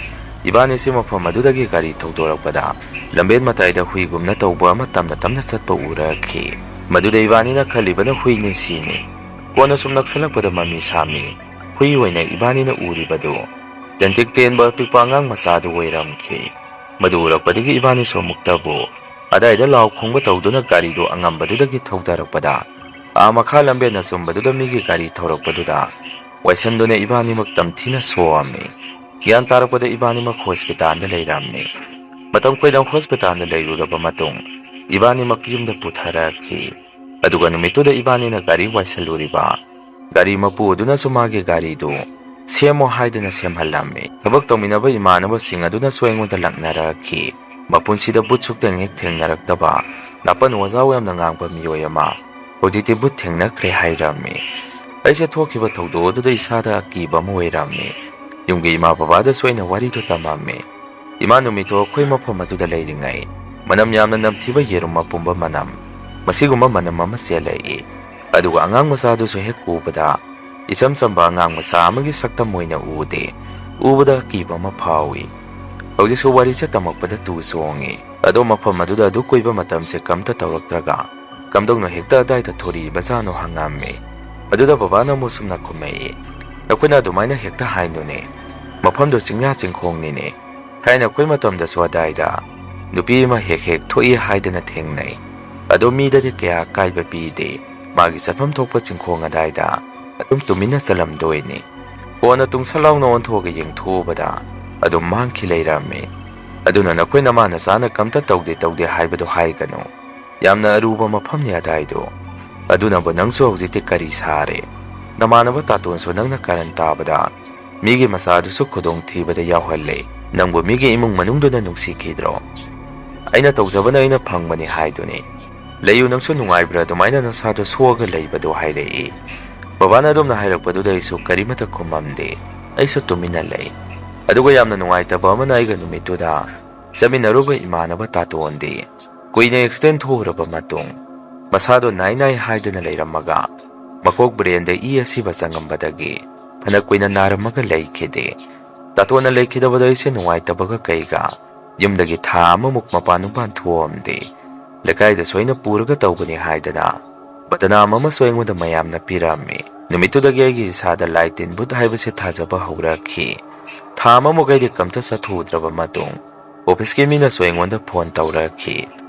ꯏꯕꯥꯅꯤꯁꯤ ꯃꯐꯝ ꯑꯗꯨꯗꯒꯤ ꯒꯥꯔꯤ ꯊꯧꯗꯣꯔꯛꯄꯗ ꯂꯝꯕꯦꯟ ꯃꯇꯥꯏꯗ ꯍꯨꯏꯒꯨꯝꯅ ꯇꯧꯕ ꯑꯃ ꯇꯞꯅ ꯇꯞꯅ ꯆꯠꯄ ꯎꯔꯛꯈꯤ꯫ ꯃꯗꯨꯗ ꯏꯕꯥꯅꯤꯅ ꯈꯜꯂꯤꯕꯅ ꯍꯨꯏꯅꯤ ꯁꯤꯅꯤ꯫ ꯀꯣꯟꯅ ꯁꯨꯝ ꯅꯛꯁꯜꯂꯛꯄꯗ ꯃꯃꯤ ꯁꯥꯃꯤ ꯍꯨꯏ ꯑꯣꯏꯅ ꯏꯕꯥꯅꯤꯅ ꯎꯔꯤꯕꯗꯨ ꯇꯦꯟꯇꯤꯛ ꯇꯦꯟꯕ ꯑꯄꯤꯛꯄ ꯑꯉꯥꯡ ꯃꯆꯥꯗꯨ ꯑꯣꯏꯔꯝꯈꯤ꯫ ꯃꯗꯨ ꯎꯔꯛꯄꯗꯒꯤ ꯏꯕꯥꯅꯤꯁꯨ ꯑꯃꯨꯛꯇꯕꯨ ꯑꯗꯥꯏꯗ ꯂꯥꯎ ꯈꯣꯡꯕ ꯇꯧꯗꯨꯅ ꯒꯥꯔꯤꯗꯨ ꯑꯉꯝꯕꯗꯨꯗꯒꯤ ꯊꯧꯗꯔꯛꯄꯗ, ꯑꯥ ꯃꯈꯥ ꯂꯝꯕꯦꯟ ꯑꯆꯨꯝꯕꯗꯨꯗ ꯃꯤꯒꯤ ꯒꯥꯔꯤ ꯊꯧꯔꯛꯄꯗꯨꯗ ꯋꯥꯏꯁꯟꯗꯨꯅ ꯏꯕꯥꯅꯤꯃꯛ ꯇꯝꯊꯤꯅ ꯁꯣꯛꯑꯝꯃꯤ꯫ ꯒ꯭ꯌꯥꯟ ꯇꯥꯔꯛꯄꯗ ꯏꯕꯥꯅꯤꯃꯛ ꯍꯣꯁꯄꯤꯇꯥꯜꯗ ꯂꯩꯔꯝꯃꯤ꯫ ꯃꯇꯝ ꯀꯨꯏꯅ ꯍꯣꯁꯄꯤꯇꯥꯜꯗ ꯂꯩꯔꯨꯔꯕ ꯃꯇꯨꯡ, ꯏꯕꯥꯅꯤꯃꯛ ꯌꯨꯝꯗ ꯄꯨꯊꯔꯛꯈꯤ꯫ ꯑꯗꯨꯒ ꯅꯨꯃꯤꯠꯇꯨꯗ ꯏꯕꯥꯅꯤꯅ ꯒꯥꯔꯤ ꯋꯥꯏꯁꯜꯂꯨꯔꯤꯕ ꯒꯥꯔꯤ ꯃꯄꯨ ꯑꯗꯨꯅꯁꯨ ꯃꯥꯒꯤ ꯒꯥꯔꯤꯗꯨ ꯁꯦꯝꯃꯣ ꯍꯥꯏꯗꯨꯅ ꯁꯦꯝꯍꯜꯂꯝꯃꯤ꯫ ꯊꯕꯛ ꯇꯧꯃꯤꯟꯅꯕ ꯏꯃꯥꯟꯅꯕꯁꯤꯡ ꯑꯗꯨꯅꯁꯨ ꯑꯩꯉꯣꯟꯗ ꯂꯛꯅꯔꯛꯈꯤ꯫ ꯃꯄꯨꯟꯁꯤꯗ ꯕꯨꯠ ꯁꯨꯛꯇꯪ ꯍꯦꯛ ꯊꯦꯡꯅꯔꯛꯇꯕ ꯅꯥꯄꯟ ꯋꯥꯖꯥꯎ ꯌꯥꯝꯅ ꯉꯥꯡꯕ ꯃꯤꯑꯣꯏ ꯑꯃ ꯍꯧꯖꯤꯛꯇꯤ ꯕꯨꯠ ꯊꯦꯡꯅꯈ꯭ꯔꯦ ꯍꯥꯏꯔꯝꯃꯤ꯫ ꯑꯩꯁꯦ ꯊꯣꯛꯈꯤꯕ ꯊꯧꯗꯣꯛ ꯑꯗꯨꯗ ꯏꯁꯥꯗ ꯑꯀꯤꯕ ꯑꯃ ꯑꯣꯏꯔꯝꯃꯤ꯫ ꯌꯨꯝꯒꯤ ꯏꯃꯥ ꯕꯕꯥꯗꯁꯨ ꯑꯩꯅ ꯋꯥꯔꯤꯗꯨ ꯇꯝꯃꯝꯃꯤ꯫ ꯏꯃꯥ ꯅꯨꯃꯤꯠꯇꯣ ꯑꯩꯈꯣꯏ ꯃꯐꯝ ꯑꯗꯨꯗ ꯂꯩꯔꯤꯉꯩ, ꯃꯅꯝ ꯌꯥꯝꯅ ꯅꯝꯊꯤꯕ ꯌꯦꯔꯨꯝ ꯑꯄꯨꯝꯕ ꯃꯅꯝ, ꯃꯁꯤꯒꯨꯝꯕ ꯃꯅꯝ ꯑꯃ ꯆꯦꯜꯂꯛꯏ꯫ ꯑꯗꯨꯒ ꯑꯉꯥꯡ ꯃꯆꯥꯗꯨꯁꯨ ꯍꯦꯛ ꯎꯕꯗ, ꯏꯆꯝ ꯆꯝꯕ ꯑꯉꯥꯡ ꯃꯆꯥ ꯑꯃꯒꯤ ꯁꯛꯇꯝ ꯑꯣꯏꯅ ꯎꯗꯦ꯫ ꯎꯕꯗ ꯑꯀꯤꯕ ꯑꯃ ꯐꯥꯎꯏ꯫ ꯍꯧꯖꯤꯛꯁꯨ ꯋꯥꯔꯤꯁꯦ ꯇꯝꯃꯛꯄꯗ ꯇꯨ ꯆꯣꯡꯉꯤ꯫ ꯑꯗꯣ ꯃꯐꯝ ꯑꯗꯨꯗ ꯑꯗꯨ ꯀꯣꯏꯕ ꯃꯇꯝꯁꯦ ꯀꯝꯇ ꯇꯧꯔꯛꯇ꯭ꯔꯒ, ꯀꯝꯗꯧꯅ ꯍꯦꯛꯇ ꯑꯗꯥꯏꯗ ꯊꯣꯔꯤꯕꯖꯥꯠꯅꯣ ꯍꯪꯉꯝꯃꯤ꯫ ꯑꯗꯨꯗ ꯕꯕꯥꯅ ꯑꯃꯨꯛ ꯁꯨꯝꯅ ꯈꯨꯝꯃꯛꯏ, "ꯅꯈꯣꯏꯅ ꯑꯗꯨꯃꯥꯏꯅ ꯍꯦꯛꯇ ꯍꯥꯏꯅꯨꯅꯦ꯫ ꯃꯐꯝꯗꯨ ꯆꯤꯡꯌꯥ ꯆꯤꯡꯈꯣꯡꯅꯤꯅꯦ꯫ ꯊꯥꯏꯅ ꯑꯩꯈꯣꯏ ꯃꯇꯝꯗꯁꯨ ꯑꯗꯥꯏꯗ ꯅꯨꯄꯤ ꯑꯃ ꯍꯦꯛ ꯍꯦꯛ ꯊꯣꯛꯏ ꯍꯥꯏꯗꯅ ꯊꯦꯡꯅꯩ꯫ ꯑꯗꯣ ꯃꯤꯗꯗꯤ ꯀꯌꯥ ꯑꯀꯥꯏꯕ ꯄꯤꯗꯦ꯫ ꯃꯥꯒꯤ ꯆꯠꯐꯝ ꯊꯣꯛꯄ ꯆꯤꯡꯈꯣꯡ ꯑꯗꯥꯏꯗ ꯑꯗꯨꯝ ꯇꯨꯃꯤꯟꯅ ꯆꯠꯂꯝꯗꯣꯏꯅꯤ꯫ ꯀꯣꯟꯅ ꯇꯨꯡꯁꯠ ꯂꯥꯎꯅ ꯑꯣꯟꯊꯣꯛꯑꯒ ꯌꯦꯡꯊꯣꯛꯎꯕꯗ ꯑꯗꯨꯝ ꯃꯥꯡꯈꯤ ꯂꯩꯔꯝꯃꯤ꯫ ꯑꯗꯨꯅ ꯅꯈꯣꯏ ꯅꯃꯥ ꯅꯆꯥꯅ ꯀꯝꯇ ꯇꯧꯗꯦ ꯇꯧꯗꯦ ꯍꯥꯏꯕꯗꯣ ꯍꯥꯏꯒꯅꯨ꯫ ꯌꯥꯝꯅ ꯑꯔꯨꯕ ꯃꯐꯝꯅꯤ ꯑꯗꯥꯏꯗꯣ꯫ ꯑꯗꯨꯅꯕꯨ ꯅꯪꯁꯨ ꯍꯧꯖꯤꯛꯇꯤ ꯀꯔꯤ ꯁꯥꯔꯦ? ꯅꯃꯥꯟꯅꯕ ꯇꯥꯇꯣꯟꯁꯨ ꯅꯪꯅ ꯀꯥꯔꯟ ꯇꯥꯕꯗ ꯃꯤꯒꯤ ꯃꯆꯥꯗꯨꯁꯨ ꯈꯨꯗꯣꯡ ꯊꯤꯕꯗ ꯌꯥꯎꯍꯜꯂꯦ꯫ ꯅꯪꯕꯨ ꯃꯤꯒꯤ ꯏꯃꯨꯡ ꯃꯅꯨꯡꯗꯨꯅ ꯅꯨꯡꯁꯤꯈꯤꯗ꯭ꯔꯣ? ꯑꯩꯅ ꯇꯧꯖꯕꯅ ꯑꯩꯅ ꯐꯪꯕꯅꯤ ꯍꯥꯏꯗꯨꯅꯤ꯫ ꯂꯩꯌꯨ, ꯅꯪꯁꯨ ꯅꯨꯡꯉꯥꯏꯕ꯭ꯔꯥ ꯑꯗꯨꯃꯥꯏꯅ ꯅꯁꯥꯗꯣ ꯁꯣꯛꯑꯒ ꯂꯩꯕꯗꯣ?" ꯍꯥꯏꯔꯛꯏ꯫ ꯕꯕꯥꯅ ꯑꯗꯨꯝꯅ ꯍꯥꯏꯔꯛꯄꯗꯨꯗ ꯑꯩꯁꯨ ꯀꯔꯤꯃꯠꯇ ꯈꯨꯝꯃꯝꯗꯦ꯫ ꯑꯩꯁꯨ ꯇꯨꯃꯤꯟꯅ ꯂꯩ꯫ ꯑꯗꯨꯒ ꯌꯥꯝꯅ ꯅꯨꯡꯉꯥꯏꯇꯕ ꯑꯃꯅ ꯑꯩꯒ ꯅꯨꯃꯤꯠꯇꯨꯗ ꯆꯠꯃꯤꯟꯅꯔꯨꯕ ꯏꯃꯥꯟꯅꯕ ꯇꯥꯇꯣꯟꯗꯤ ꯀꯨꯏꯅ ꯑꯦꯛꯁꯤꯗꯦꯟ ꯊꯣꯛꯎꯔꯕ ꯃꯇꯨꯡ ꯃꯁꯥꯗꯣ ꯅꯥꯏ ꯅꯥꯏ ꯍꯥꯏꯗꯨꯅ ꯂꯩꯔꯝꯃꯒ ꯃꯀꯣꯛ ꯕ꯭ꯔꯦꯟꯗ ꯏ ꯑꯁꯤꯕ ꯆꯪꯉꯝꯕꯗꯒꯤ ꯐꯅ ꯀꯨꯏꯅ ꯅꯥꯔꯝꯃꯒ ꯂꯩꯈꯤꯗꯦ꯫ ꯇꯥꯇꯣꯟꯅ ꯂꯩꯈꯤꯗꯕꯗ ꯑꯩꯁꯦ ꯅꯨꯡꯉꯥꯏꯇꯕꯒ ꯀꯩꯒ ꯌꯨꯝꯗꯒꯤ ꯊꯥ ꯑꯃꯃꯨꯛ ꯃꯄꯥꯟ ꯅꯨꯄꯥꯟ ꯊꯣꯛꯑꯝꯗꯦ꯫ ꯂꯩꯀꯥꯏꯗꯁꯨ ꯑꯩꯅ ꯄꯨꯔꯒ ꯇꯧꯕꯅꯤ ꯍꯥꯏꯗꯅ ꯕꯗꯅꯥꯝ ꯑꯃꯁꯨ ꯑꯩꯉꯣꯟꯗ ꯃꯌꯥꯝꯅ ꯄꯤꯔꯝꯃꯤ꯫ ꯅꯨꯃꯤꯠꯇꯨꯗꯒꯤ ꯑꯩꯒꯤ ꯏꯁꯥꯗ ꯂꯥꯏ ꯇꯤꯟ ꯚꯨꯠ ꯍꯥꯏꯕꯁꯦ ꯊꯥꯖꯕ ꯍꯧꯔꯛꯈꯤ꯫ ꯊꯥ ꯑꯃꯃꯨꯛ ꯑꯩꯗꯤ ꯀꯝꯇ ꯆꯠꯊꯣꯛꯎꯗ꯭ꯔꯕ ꯃꯇꯨꯡ ꯑꯣꯐꯤꯁꯀꯤ ꯃꯤꯅꯁꯨ ꯑꯩꯉꯣꯟꯗ ꯐꯣꯟ ꯇꯧꯔꯛꯈꯤ꯫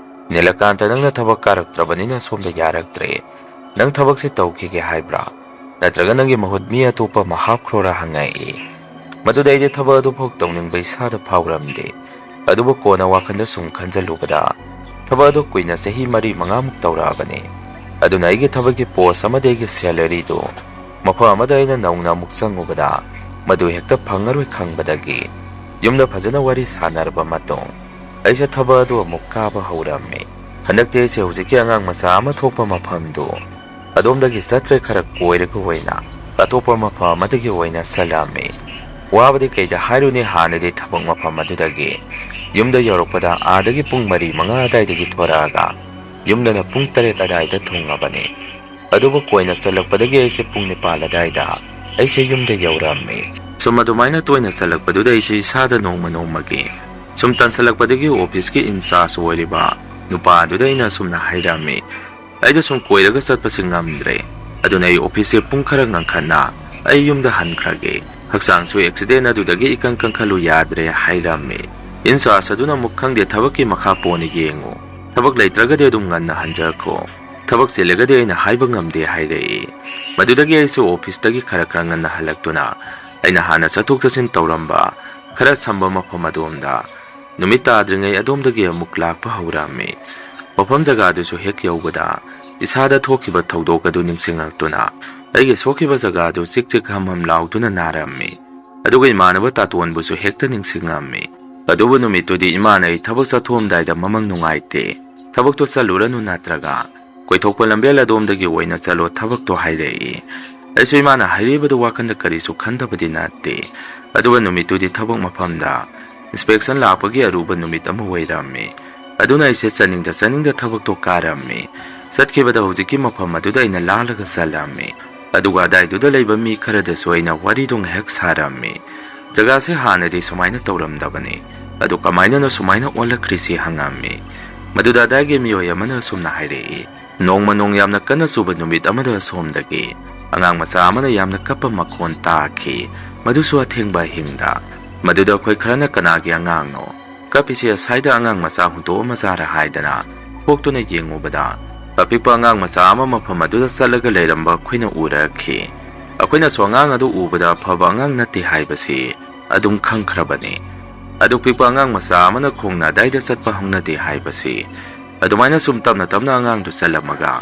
"ꯅꯤꯂꯀꯥꯟꯇ, ꯅꯪꯅ ꯊꯕꯛ ꯀꯥꯔꯛꯇ꯭ꯔꯕꯅꯤꯅ ꯁꯣꯝꯗ ꯌꯥꯔꯛꯇ꯭ꯔꯦ꯫ ꯅꯪ ꯊꯕꯛꯁꯤ ꯇꯧꯈꯤꯒꯦ ꯍꯥꯏꯕ꯭ꯔꯥ? ꯅꯠꯇ꯭ꯔꯒ ꯅꯪꯒꯤ ꯃꯍꯨꯠ ꯃꯤ ꯑꯇꯣꯞꯄ ꯑꯃ ꯍꯥꯞꯈ꯭ꯔꯣꯔꯥ?" ꯍꯪꯉꯛꯏ꯫ ꯃꯗꯨꯗ ꯑꯩꯗꯤ ꯊꯕꯛ ꯑꯗꯨꯐꯥꯎ ꯇꯧꯅꯤꯡꯕ ꯏꯁꯥꯗ ꯐꯥꯎꯔꯝꯗꯦ꯫ ꯑꯗꯨꯕꯨ ꯀꯣꯟꯅ ꯋꯥꯈꯜꯗ ꯁꯨꯝ ꯈꯟꯖꯜꯂꯨꯕꯗ, ꯊꯕꯛ ꯑꯗꯨ ꯀꯨꯏꯅ ꯆꯍꯤ ꯃꯔꯤ ꯃꯉꯥꯃꯨꯛ ꯇꯧꯔꯛꯑꯕꯅꯤ꯫ ꯑꯗꯨꯅ ꯑꯩꯒꯤ ꯊꯕꯛꯀꯤ post ꯑꯃꯗꯤ ꯑꯩꯒꯤ salaryꯗꯨ ꯃꯐꯝ ꯑꯃꯗ ꯑꯩꯅ ꯅꯧꯅ ꯑꯃꯨꯛ ꯆꯪꯉꯨꯕꯗ, ꯃꯗꯨ ꯍꯦꯛꯇ ꯐꯪꯉꯔꯣꯏ ꯈꯪꯕꯗꯒꯤ, ꯌꯨꯝꯗ ꯐꯖꯅ ꯋꯥꯔꯤ ꯁꯥꯟꯅꯔꯕ ꯃꯇꯨꯡ, ꯑꯩꯁꯦ ꯊꯕꯛ ꯑꯗꯨ ꯑꯃꯨꯛ ꯀꯥꯕ ꯍꯧꯔꯝꯃꯤ꯫ ꯍꯟꯗꯛꯇꯤ ꯑꯩꯁꯦ ꯍꯧꯖꯤꯛꯀꯤ ꯑꯉꯥꯡ ꯃꯆꯥ ꯑꯃ ꯊꯣꯛꯄ ꯃꯐꯝꯗꯨ ꯑꯗꯣꯝꯗꯒꯤ ꯆꯠꯇ꯭ꯔꯦ, ꯈꯔ ꯀꯣꯏꯔꯒ ꯑꯣꯏꯅ ꯑꯇꯣꯞꯄ ꯃꯐꯝ ꯑꯃꯗꯒꯤ ꯑꯣꯏꯅ ꯆꯠꯂꯝꯃꯤ꯫ ꯋꯥꯕꯗꯤ ꯀꯩꯗ ꯍꯥꯏꯔꯨꯅꯤ, ꯍꯥꯟꯅꯗꯤ ꯊꯕꯛ ꯃꯐꯝ ꯑꯗꯨꯗꯒꯤ ꯌꯨꯝꯗ ꯌꯧꯔꯛꯄꯗ ꯑꯥꯗꯒꯤ ꯄꯨꯡ ꯃꯔꯤ ꯃꯉꯥ ꯑꯗꯥꯏꯗꯒꯤ ꯊꯣꯔꯛꯑꯒ ꯌꯨꯝꯗꯅ ꯄꯨꯡ ꯇꯔꯦꯠ ꯑꯗꯥꯏꯗ ꯊꯨꯡꯉꯕꯅꯤ꯫ ꯑꯗꯨꯕꯨ ꯀꯣꯏꯅ ꯆꯠꯂꯛꯄꯗꯒꯤ ꯑꯩꯁꯦ ꯄꯨꯡ ꯅꯤꯄꯥꯜ ꯑꯗꯥꯏꯗ ꯑꯩꯁꯦ ꯌꯨꯝꯗ ꯌꯧꯔꯝꯃꯤ꯫ ꯁꯨꯝ ꯑꯗꯨꯃꯥꯏꯅ ꯇꯣꯏꯅ ꯆꯠꯂꯛꯄꯗꯨꯗ ꯑꯩꯁꯦ ꯏꯁꯥꯗ ꯅꯣꯡꯃ ꯅꯣꯡꯃꯒꯤ ꯁꯨꯝ ꯇꯟꯁꯜꯂꯛꯄꯗꯒꯤ officeꯀꯤ in charge ꯑꯣꯏꯔꯤꯕ ꯅꯨꯄꯥꯗꯨꯗ ꯑꯩꯅ ꯑꯁꯨꯝꯅ ꯍꯥꯏꯔꯝꯃꯤ, "ꯑꯩꯗꯣ ꯁꯨꯝ ꯀꯣꯏꯔꯒ ꯆꯠꯄꯁꯦ ꯉꯝꯗ꯭ꯔꯦ, ꯑꯗꯨꯅ ꯑꯩ officeꯁꯦ ꯄꯨꯡ ꯈꯔ ꯉꯟꯈꯠꯅ ꯑꯩ ꯌꯨꯝꯗ ꯍꯟꯈ꯭ꯔꯒꯦ꯫ ꯍꯛꯆꯥꯡꯁꯨ accident ꯑꯗꯨꯗꯒꯤ ꯏꯀꯪ ꯀꯪꯈꯠꯂꯨ ꯌꯥꯗ꯭ꯔꯦ" ꯍꯥꯏꯔꯝꯃꯤ꯫ In charge ꯑꯗꯨꯅ ꯑꯃꯨꯛ, "ꯈꯪꯗꯦ, ꯊꯕꯛꯀꯤ ꯃꯈꯥ ꯄꯣꯟꯅ ꯌꯦꯡꯉꯨ, ꯊꯕꯛ ꯂꯩꯇ꯭ꯔꯒꯗꯤ ꯑꯗꯨꯝ ꯉꯟꯅ ꯍꯟꯖꯈꯣ, ꯊꯕꯛ ꯆꯤꯜꯂꯒꯗꯤ ꯑꯩꯅ ꯍꯥꯏꯕ ꯉꯝꯗꯦ" ꯍꯥꯏꯔꯛꯏ꯫ ꯃꯗꯨꯗꯒꯤ ꯑꯩꯁꯨ officeꯇꯒꯤ ꯈꯔ ꯈꯔ ꯉꯟꯅ ꯍꯜꯂꯛꯇꯨꯅ ꯑꯩꯅ ꯍꯥꯟꯅ ꯆꯠꯊꯣꯛ ꯆꯠꯁꯤꯟ ꯇꯧꯔꯝꯕ ꯈꯔ ꯁꯝꯕ ꯃꯐꯝ ꯑꯗꯣꯝꯗ ꯅꯨꯃꯤꯠ ꯇꯥꯗ꯭ꯔꯤꯉꯩ ꯑꯗꯣꯝꯗꯒꯤ ꯑꯃꯨꯛ ꯂꯥꯛꯄ ꯍꯧꯔꯛꯑꯝꯃꯤ꯫ ꯃꯐꯝ ꯖꯒꯥꯗꯨꯁꯨ ꯍꯦꯛ ꯌꯧꯕꯗ ꯏꯁꯥꯗ ꯊꯣꯛꯈꯤꯕ ꯊꯧꯗꯣꯛ ꯑꯗꯨ ꯅꯤꯡꯁꯤꯡꯂꯛꯇꯨꯅ ꯑꯩꯒꯤ ꯁꯣꯛꯈꯤꯕ ꯖꯒꯥꯗꯨ ꯆꯤꯛ ꯆꯤꯛ ꯍꯝ ꯍꯝ ꯂꯥꯎꯗꯨꯅ ꯅꯥꯔꯝꯃꯤ꯫ ꯑꯗꯨꯒ ꯏꯃꯥꯟꯅꯕ ꯇꯥꯇꯣꯟꯕꯨꯁꯨ ꯍꯦꯛꯇ ꯅꯤꯡꯁꯤꯡꯉꯝꯃꯤ꯫ ꯑꯗꯨꯕꯨ ꯅꯨꯃꯤꯠꯇꯨꯗꯤ ꯏꯃꯥꯅ ꯑꯩ ꯊꯕꯛ ꯆꯠꯊꯣꯛꯑꯝꯗꯥꯏꯗ ꯃꯃꯪ ꯅꯨꯡꯉꯥꯏꯇꯦ, ꯊꯕꯛꯇꯣ ꯆꯠꯂꯨꯔꯅꯨ, ꯅꯠꯇ꯭ꯔꯒ ꯀꯣꯏꯊꯣꯛꯄ ꯂꯝꯕꯦꯜ ꯑꯗꯣꯝꯗꯒꯤ ꯑꯣꯏꯅ ꯆꯠꯂꯣ ꯊꯕꯛꯇꯣ ꯍꯥꯏꯔꯛꯏ꯫ ꯑꯩꯁꯨ ꯏꯃꯥꯅ ꯍꯥꯏꯔꯛꯏꯕꯗꯨ ꯋꯥꯈꯟꯗ ꯀꯔꯤꯁꯨ ꯈꯟꯗꯕꯗꯤ ꯅꯠꯇꯦ꯫ ꯑꯗꯨꯒ ꯅꯨꯃꯤꯠꯇꯨꯗꯤ ꯊꯕꯛ ꯃꯐꯝꯗ inspection ꯂꯥꯛꯄꯒꯤ ꯑꯔꯨꯕ ꯅꯨꯃꯤꯠ ꯑꯃ ꯑꯣꯏꯔꯝꯃꯤ꯫ ꯑꯗꯨꯅ ꯑꯩꯁꯦ ꯆꯠꯅꯤꯡꯗ ꯆꯠꯅꯤꯡꯗ ꯊꯕꯛꯇꯣ ꯀꯥꯔꯝꯃꯤ꯫ ꯆꯠꯈꯤꯕꯗ ꯍꯧꯖꯤꯛꯀꯤ ꯃꯐꯝ ꯑꯗꯨꯗ ꯑꯩꯅ ꯂꯥꯜꯂꯒ ꯆꯠꯂꯝꯃꯤ꯫ ꯑꯗꯨꯒ ꯑꯗꯥꯏꯗꯨꯗ ꯂꯩꯕ ꯃꯤ ꯈꯔꯗꯁꯨ ꯑꯩꯅ ꯋꯥꯔꯤꯗꯣ ꯉꯥꯏꯍꯥꯛ ꯁꯥꯔꯝꯃꯤ꯫ ꯖꯒꯥꯁꯦ ꯍꯥꯟꯅꯗꯤ ꯁꯨꯃꯥꯏꯅ ꯇꯧꯔꯝꯗꯕꯅꯤ, ꯑꯗꯨ ꯀꯃꯥꯏꯅꯅꯣ ꯁꯨꯃꯥꯏꯅ ꯑꯣꯜꯂꯛꯈ꯭ꯔꯤꯁꯤ ꯍꯪꯉꯝꯃꯤ꯫ ꯃꯗꯨꯗ ꯑꯗꯥꯏꯒꯤ ꯃꯤꯑꯣꯏ ꯑꯃꯅ ꯑꯁꯨꯝꯅ ꯍꯥꯏꯔꯛꯏ, "ꯅꯣꯡꯃ ꯅꯣꯡ ꯌꯥꯝꯅ ꯀꯟꯅ ꯆꯨꯕ ꯅꯨꯃꯤꯠ ꯑꯃꯗ ꯑꯁꯣꯝꯗꯒꯤ ꯑꯉꯥꯡ ꯃꯆꯥ ꯑꯃꯅ ꯌꯥꯝꯅ ꯀꯞꯄ ꯃꯈꯣꯟ ꯇꯥꯈꯤ, ꯃꯗꯨꯁꯨ ꯑꯊꯦꯡꯕ ꯑꯍꯤꯡꯗ꯫ ꯃꯗꯨꯗ ꯑꯩꯈꯣꯏ ꯈꯔꯅ ꯀꯅꯥꯒꯤ ꯑꯉꯥꯡꯅꯣ ꯀꯞꯄꯤꯁꯦ, ꯑꯁꯥꯏꯗ ꯑꯉꯥꯡ ꯃꯆꯥ ꯍꯨꯟꯗꯣꯛꯑꯝꯃꯖꯥꯔ ꯍꯥꯏꯗꯅ ꯊꯣꯛꯇꯨꯅ ꯌꯦꯡꯉꯨꯕꯗ, ꯑꯄꯤꯛꯄ ꯑꯉꯥꯡ ꯃꯆꯥ ꯑꯃ ꯃꯐꯝ ꯑꯗꯨꯗ ꯆꯠꯂꯒ ꯂꯩꯔꯝꯕ ꯑꯩꯈꯣꯏꯅ ꯎꯔꯛꯈꯤ꯫ ꯑꯩꯈꯣꯏꯅꯁꯨ ꯑꯉꯥꯡ ꯑꯗꯨ ꯎꯕꯗ ꯑꯐꯕ ꯑꯉꯥꯡ ꯅꯠꯇꯦ ꯍꯥꯏꯕꯁꯤ ꯑꯗꯨꯝ ꯈꯪꯈ꯭ꯔꯕꯅꯤ꯫ ꯑꯗꯨꯛ ꯄꯤꯛꯄ ꯑꯉꯥꯡ ꯃꯆꯥ ꯑꯃꯅ ꯈꯣꯡꯅ ꯑꯗꯥꯏꯗ ꯆꯠꯄ ꯍꯧꯅꯗꯦ ꯍꯥꯏꯕꯁꯤ꯫ ꯑꯗꯨꯃꯥꯏꯅ ꯁꯨꯝ ꯇꯞꯅ ꯇꯞꯅ ꯑꯉꯥꯡꯗꯨ ꯆꯠꯂꯝꯃꯒ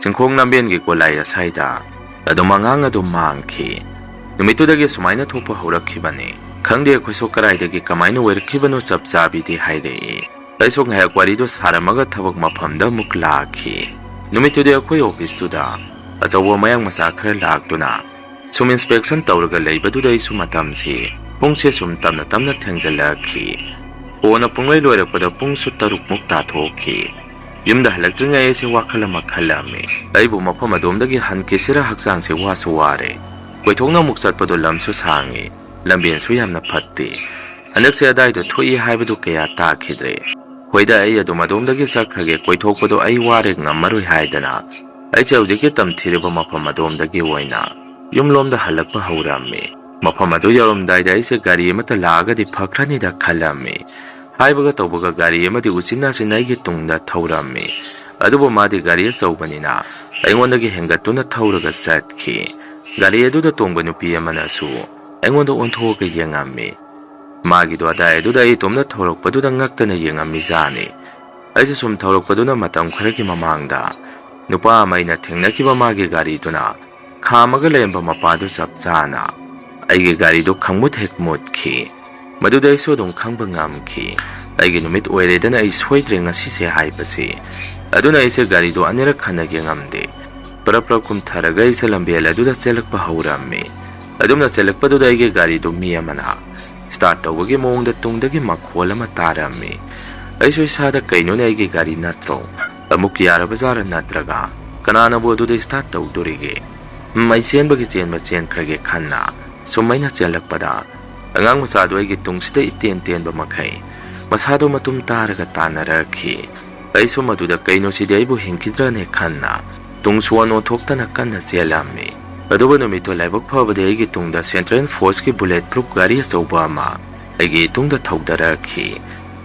ꯆꯤꯡꯈꯣꯡ ꯂꯝꯕꯦꯟꯒꯤ ꯒꯣꯂꯥꯏ ꯑꯁꯥꯏꯗ ꯑꯗꯨꯝ ꯑꯉꯥꯡ ꯑꯗꯨ ꯃꯥꯡꯈꯤ꯫ ꯅꯨꯃꯤꯠꯇꯨꯗꯒꯤ ꯁꯨꯃꯥꯏꯅ ꯊꯣꯛꯄ ꯍꯧꯔꯛꯈꯤꯕꯅꯤ꯫ ꯈꯪꯗꯦ ꯑꯩꯈꯣꯏꯁꯨ ꯀꯗꯥꯏꯗꯒꯤ ꯀꯃꯥꯏꯅ ꯑꯣꯏꯔꯛꯈꯤꯕꯅꯣ ꯆꯞ ꯆꯥꯕꯤꯗꯤ ꯍꯥꯏꯔꯛꯏ꯫ ꯑꯩꯁꯨ ꯉꯥꯏꯍꯥꯛ ꯋꯥꯔꯤꯗꯨ ꯁꯥꯔꯝꯃꯒ ꯊꯕꯛ ꯃꯐꯝꯗ ꯑꯃꯨꯛ ꯂꯥꯛꯈꯤ꯫ ꯅꯨꯃꯤꯠꯇꯨꯗꯤ ꯑꯩꯈꯣꯏ ꯑꯣꯐꯤꯁꯇꯨꯗ ꯑꯆꯧꯕ ꯃꯌꯥꯡ ꯃꯆꯥ ꯈꯔ ꯂꯥꯛꯇꯨꯅ ꯁꯨꯝ ꯏꯟꯁꯄꯦꯛꯁꯟ ꯇꯧꯔꯒ ꯂꯩꯕꯗꯨꯗ ꯑꯩꯁꯨ ꯃꯇꯝꯁꯤ ꯄꯨꯡꯁꯦ ꯁꯨꯝ ꯇꯞꯅ ꯇꯞꯅ ꯊꯦꯡꯖꯤꯜꯂꯛꯈꯤ꯫ ꯀꯣꯟꯅ ꯄꯨꯡꯂꯣꯏ ꯂꯣꯏꯔꯛꯄꯗ ꯄꯨꯡꯁꯨ ꯇꯔꯨꯛꯃꯨꯛ ꯇꯥꯊꯣꯛꯈꯤ꯫ ꯌꯨꯝꯗ ꯍꯜꯂꯛꯇ꯭ꯔꯤꯉꯩ ꯑꯩꯁꯦ ꯋꯥꯈꯜ ꯑꯃ ꯈꯜꯂꯝꯃꯤ꯫ ꯑꯩꯕꯨ ꯃꯐꯝ ꯑꯗꯣꯝꯗꯒꯤ ꯍꯟꯈꯤꯁꯤꯔ ꯍꯛꯆꯥꯡꯁꯦ ꯋꯥꯁꯨ ꯋꯥꯔꯦ꯫ ꯀꯣꯏꯊꯣꯛꯅ ꯑꯃꯨꯛ ꯆꯠꯄꯗꯣ ꯂꯝꯁꯨ ꯁꯥꯡꯉꯤ, ꯂꯝꯕꯦꯟꯁꯨ ꯌꯥꯝꯅ ꯐꯠꯇꯦ꯫ ꯍꯟꯗꯛꯁꯦ ꯑꯗꯥꯏꯗ ꯊꯣꯛꯏ ꯍꯥꯏꯕꯗꯨ ꯀꯌꯥ ꯇꯥꯈꯤꯗ꯭ꯔꯦ꯫ ꯍꯣꯏꯗ, ꯑꯩ ꯑꯗꯨꯝ ꯑꯗꯣꯝꯗꯒꯤ ꯆꯠꯈ꯭ꯔꯒꯦ, ꯀꯣꯏꯊꯣꯛꯄꯗꯣ ꯑꯩ ꯋꯥꯔꯦ ꯉꯝꯃꯔꯣꯏ ꯍꯥꯏꯗꯅ ꯑꯩꯁꯦ ꯍꯧꯖꯤꯛꯀꯤ ꯇꯝꯊꯤꯔꯤꯕ ꯃꯐꯝ ꯑꯗꯣꯝꯗꯒꯤ ꯑꯣꯏꯅ ꯌꯨꯝꯂꯣꯝꯗ ꯍꯜꯂꯛꯄ ꯍꯧꯔꯝꯃꯤ꯫ ꯃꯐꯝ ꯑꯗꯨ ꯌꯧꯔꯝꯗꯥꯏꯗ ꯑꯩꯁꯦ ꯒꯥꯔꯤ ꯑꯃꯠꯇ ꯂꯥꯛꯑꯒꯗꯤ ꯐꯈ꯭ꯔꯅꯤꯗ ꯈꯜꯂꯝꯃꯤ꯫ ꯍꯥꯏꯕꯒ ꯇꯧꯕꯒ ꯒꯥꯔꯤ ꯑꯃꯗꯤ ꯎꯆꯤꯟ ꯅꯥꯆꯤꯟ ꯑꯩꯒꯤ ꯇꯨꯡꯗ ꯊꯧꯔꯝꯃꯤ꯫ ꯑꯗꯨꯕꯨ ꯃꯥꯗꯤ ꯒꯥꯔꯤ ꯑꯆꯧꯕꯅꯤꯅ ꯑꯩꯉꯣꯟꯗꯒꯤ ꯍꯦꯟꯒꯠꯇꯨꯅ ꯊꯧꯔꯒ ꯆꯠꯈꯤ꯫ ꯒꯥꯔꯤ ꯑꯗꯨꯗ ꯇꯣꯡꯕ ꯅꯨꯄꯤ ꯑꯃꯅꯁꯨ ꯑꯩꯉꯣꯟꯗ ꯑꯣꯟꯊꯣꯛꯑꯒ ꯌꯦꯡꯉꯝꯃꯤ꯫ ꯃꯥꯒꯤꯗꯣ ꯑꯗꯥꯏ ꯑꯗꯨꯗ ꯑꯩ ꯏꯇꯣꯝꯇ ꯊꯧꯔꯛꯄꯗꯨꯗ ꯉꯛꯇꯅ ꯌꯦꯡꯉꯝꯃꯤꯖꯥꯠꯅꯤ꯫ ꯑꯩꯁꯨ ꯁꯨꯝ ꯊꯧꯔꯛꯄꯗꯨꯅ ꯃꯇꯝ ꯈꯔꯒꯤ ꯃꯃꯥꯡꯗ ꯅꯨꯄꯥ ꯑꯃ ꯑꯩꯅ ꯊꯦꯡꯅꯈꯤꯕ ꯃꯥꯒꯤ ꯒꯥꯔꯤꯗꯨꯅ ꯈꯥꯝꯃꯒ ꯂꯩꯔꯝꯕ ꯃꯄꯥꯗꯨ ꯆꯞ ꯆꯥꯅ ꯑꯩꯒꯤ ꯒꯥꯔꯤꯗꯨ ꯈꯪꯃꯨꯠ ꯍꯦꯛ ꯃꯨꯠꯈꯤ꯫ ꯃꯗꯨꯗ ꯑꯩꯁꯨ ꯑꯗꯨꯝ ꯈꯪꯕ ꯉꯝꯈꯤ꯫ ꯑꯩꯒꯤ ꯅꯨꯃꯤꯠ ꯑꯣꯏꯔꯦꯗꯅ ꯑꯩ ꯁꯣꯏꯗ꯭ꯔꯦ ꯉꯁꯤꯁꯦ ꯍꯥꯏꯕꯁꯤ꯫ ꯑꯗꯨꯅ ꯑꯩꯁꯦ ꯒꯥꯔꯤꯗꯨ ꯑꯅꯤꯔꯛ ꯍꯟꯅ ꯌꯦꯡꯉꯝꯗꯦ꯫ ꯄꯔꯞ ꯄꯔꯞ ꯀꯨꯝꯊꯔꯒ ꯑꯩꯁꯦ ꯂꯝꯕꯦꯜ ꯑꯗꯨꯗ ꯆꯦꯜꯂꯛꯄ ꯍꯧꯔꯝꯃꯤ꯫ ꯑꯗꯨꯝꯅ ꯆꯦꯜꯂꯛꯄꯗꯨꯗ ꯑꯩꯒꯤ ꯒꯥꯔꯤꯗꯨ ꯃꯤ ꯑꯃꯅ ꯁ꯭ꯇꯥꯔꯠ ꯇꯧꯕꯒꯤ ꯃꯑꯣꯡꯗ ꯇꯨꯡꯗꯒꯤ ꯃꯈꯣꯜ ꯑꯃ ꯇꯥꯔꯝꯃꯤ꯫ ꯑꯩꯁꯨ ꯏꯁꯥꯗ ꯀꯩꯅꯣꯅꯦ, ꯑꯩꯒꯤ ꯒꯥꯔꯤ ꯅꯠꯇ꯭ꯔꯣ? ꯑꯃꯨꯛ ꯌꯥꯔꯕ ꯖꯥꯔ ꯅꯠꯇ꯭ꯔꯒ ꯀꯅꯥꯅꯕꯨ ꯑꯗꯨꯗ ꯁ꯭ꯇꯥꯔꯠ ꯇꯧꯗꯣꯔꯤꯒꯦ? ꯎꯝ, ꯑꯩ ꯆꯦꯟꯕꯒꯤ ꯆꯦꯟꯕ ꯆꯦꯟꯈ꯭ꯔꯒꯦ ꯈꯟꯅ ꯁꯨꯝ ꯑꯩꯅ ꯆꯦꯜꯂꯛꯄꯗ ꯑꯉꯥꯡ ꯃꯆꯥꯗꯨ ꯑꯩꯒꯤ ꯇꯨꯡꯁꯤꯗ ꯏꯇꯦꯟ ꯇꯦꯟꯕ ꯃꯈꯩ ꯃꯁꯥꯗꯨ ꯃꯇꯨꯝ ꯇꯥꯔꯒ ꯇꯥꯟꯅꯔꯛꯈꯤ꯫ ꯑꯩꯁꯨ ꯃꯗꯨꯗ ꯀꯩꯅꯣ ꯁꯤꯗꯤ ꯑꯩꯕꯨ ꯍꯤꯡꯈꯤꯗ꯭ꯔꯅꯦ ꯈꯟꯅ ꯇꯨꯡꯁꯨ ꯑꯣꯟ ꯑꯣꯟꯊꯣꯛꯇꯅ ꯀꯟꯅ ꯆꯦꯜꯂꯝꯃꯤ꯫ ꯑꯗꯨꯕꯨ ꯅꯨꯃꯤꯠꯇꯨ ꯂꯥꯏꯕꯛ ꯐꯕꯗꯤ ꯑꯩꯒꯤ ꯇꯨꯡꯗ ꯁꯦꯟꯇ꯭ꯔꯦꯜ ꯐꯣꯔꯁꯀꯤ ꯕꯨꯂꯦꯠ ꯄ꯭ꯔꯨꯐ ꯒꯥꯔꯤ ꯑꯆꯧꯕ ꯑꯃ ꯑꯩꯒꯤ ꯇꯨꯡꯗ ꯊꯧꯗꯔꯛꯈꯤ꯫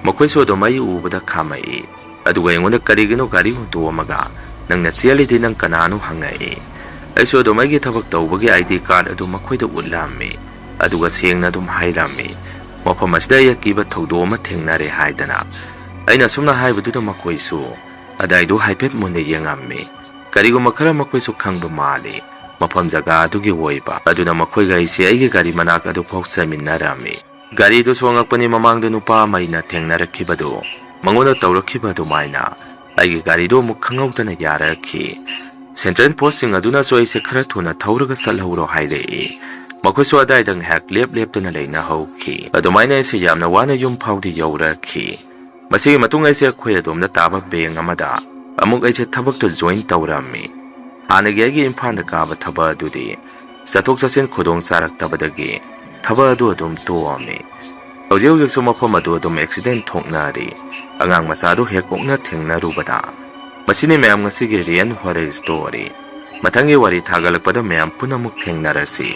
ꯃꯈꯣꯏꯁꯨ ꯑꯗꯨꯝ ꯑꯩ ꯎꯕꯗ ꯈꯥꯝꯃꯛꯏ꯫ ꯑꯗꯨꯒ ꯑꯩꯉꯣꯟꯗ ꯀꯔꯤꯒꯤꯅꯣ ꯒꯥꯔꯤ ꯍꯨꯟꯇꯣꯛꯑꯝꯃꯒ ꯅꯪꯅ ꯆꯦꯜꯂꯤꯗꯤ ꯅꯪ ꯀꯅꯥꯅꯣ ꯍꯪꯉꯛꯏ꯫ ꯑꯩꯁꯨ ꯑꯗꯨꯝ ꯑꯩꯒꯤ ꯊꯕꯛ ꯇꯧꯕꯒꯤ I D card ꯑꯗꯨ ꯃꯈꯣꯏꯗ ꯎꯠꯂꯝꯃꯤ꯫ ꯑꯗꯨꯒ ꯁꯦꯡꯅ ꯑꯗꯨꯝ ꯍꯥꯏꯔꯝꯃꯤ, "ꯃꯐꯝ ꯑꯁꯤꯗ ꯑꯩ ꯑꯀꯤꯕ ꯊꯧꯗꯣꯛ ꯑꯃ ꯊꯦꯡꯅꯔꯦ" ꯍꯥꯏꯗꯅ꯫ ꯑꯩꯅ ꯑꯁꯨꯝꯅ ꯍꯥꯏꯕꯗꯨꯗ ꯃꯈꯣꯏꯁꯨ ꯑꯗꯥꯏꯗꯨ ꯍꯥꯏꯐꯦꯠ ꯃꯨꯟꯅ ꯌꯦꯡꯉꯝꯃꯤ꯫ ꯀꯔꯤꯒꯨꯝꯕ ꯈꯔ ꯃꯈꯣꯏꯁꯨ ꯈꯪꯕ ꯃꯥꯜꯂꯤ, ꯃꯐꯝ ꯖꯒꯥ ꯑꯗꯨꯒꯤ ꯑꯣꯏꯕ꯫ ꯑꯗꯨꯅ ꯃꯈꯣꯏꯒ ꯑꯩꯁꯦ ꯑꯩꯒꯤ ꯒꯥꯔꯤ ꯃꯅꯥꯛ ꯑꯗꯨꯐꯥꯎ ꯆꯠꯃꯤꯟꯅꯔꯝꯃꯤ꯫ ꯒꯥꯔꯤꯗꯨ ꯁꯣꯡꯉꯛꯄꯅꯤ, ꯃꯃꯥꯡꯗ ꯅꯨꯄꯥ ꯑꯃ ꯑꯩꯅ ꯊꯦꯡꯅꯔꯛꯈꯤꯕꯗꯨ ꯃꯉꯣꯟꯗ ꯇꯧꯔꯛꯈꯤꯕ ꯑꯗꯨꯃꯥꯏꯅ ꯑꯩꯒꯤ ꯒꯥꯔꯤꯗꯨ ꯑꯃꯨꯛ ꯈꯪꯍꯧꯗꯅ ꯌꯥꯔꯛꯈꯤ꯫ Central Forceꯁꯤꯡ ꯑꯗꯨꯅꯁꯨ ꯑꯩꯁꯦ ꯈꯔ ꯊꯨꯅ ꯊꯧꯔꯒ ꯆꯠꯍꯧꯔꯣ ꯍꯥꯏꯔꯛꯏ꯫ ꯃꯈꯣꯏꯁꯨ ꯑꯗꯥꯏꯗ ꯉꯥꯏꯍꯥꯛ ꯂꯦꯞ ꯂꯦꯞꯇꯅ ꯂꯩꯅꯍꯧꯈꯤ꯫ ꯑꯗꯨꯃꯥꯏꯅ ꯑꯩꯁꯦ ꯌꯥꯝꯅ ꯋꯥꯅ ꯌꯨꯝ ꯐꯥꯎꯗꯤ ꯌꯧꯔꯛꯈꯤ꯫ ꯃꯁꯤꯒꯤ ꯃꯇꯨꯡ ꯑꯩꯁꯦ ꯑꯩꯈꯣꯏ ꯑꯗꯣꯝꯗ ꯇꯥꯕ bank ꯑꯃꯗ ꯑꯃꯨꯛ ꯑꯩꯁꯦ ꯊꯕꯛꯇꯨ join ꯇꯧꯔꯝꯃꯤ꯫ ꯍꯥꯟꯅꯒꯤ ꯑꯩꯒꯤ ꯏꯝꯐꯥꯜꯗ ꯀꯥꯕ ꯊꯕꯛ ꯑꯗꯨꯗꯤ ꯆꯠꯊꯣꯛ ꯆꯠꯁꯤꯟ ꯈꯨꯗꯣꯡ ꯆꯥꯔꯛꯇꯕꯗꯒꯤ ꯊꯕꯛ ꯑꯗꯨ ꯑꯗꯨꯝ ꯇꯣꯛꯑꯝꯃꯤ꯫ ꯍꯧꯖꯤꯛ ꯍꯧꯖꯤꯛꯁꯨ ꯃꯐꯝ ꯑꯗꯨ ꯑꯗꯨꯝ accident ꯊꯣꯛꯅꯔꯤ꯫ ꯑꯉꯥꯡ ꯃꯆꯥꯗꯨ ꯍꯦꯛ ꯎꯛꯅ ꯊꯦꯡꯅꯔꯨꯕꯗ꯫ ꯃꯁꯤꯅꯤ ꯃꯌꯥꯝ ꯉꯁꯤꯒꯤ Real Horror Story꯫ ꯃꯊꯪꯒꯤ ꯋꯥꯔꯤ ꯊꯥꯒꯠꯂꯛꯄꯗ ꯃꯌꯥꯝ ꯄꯨꯟꯅ ꯑꯃꯨꯛ ꯊꯦꯡꯅꯔꯁꯤ꯫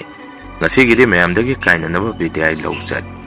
ꯉꯁꯤꯒꯤꯗꯤ ꯃꯌꯥꯝꯗꯒꯤ ꯀꯥꯏꯅꯅꯕ ꯕꯤꯗꯥꯏ ꯂꯧꯖꯔꯤ꯫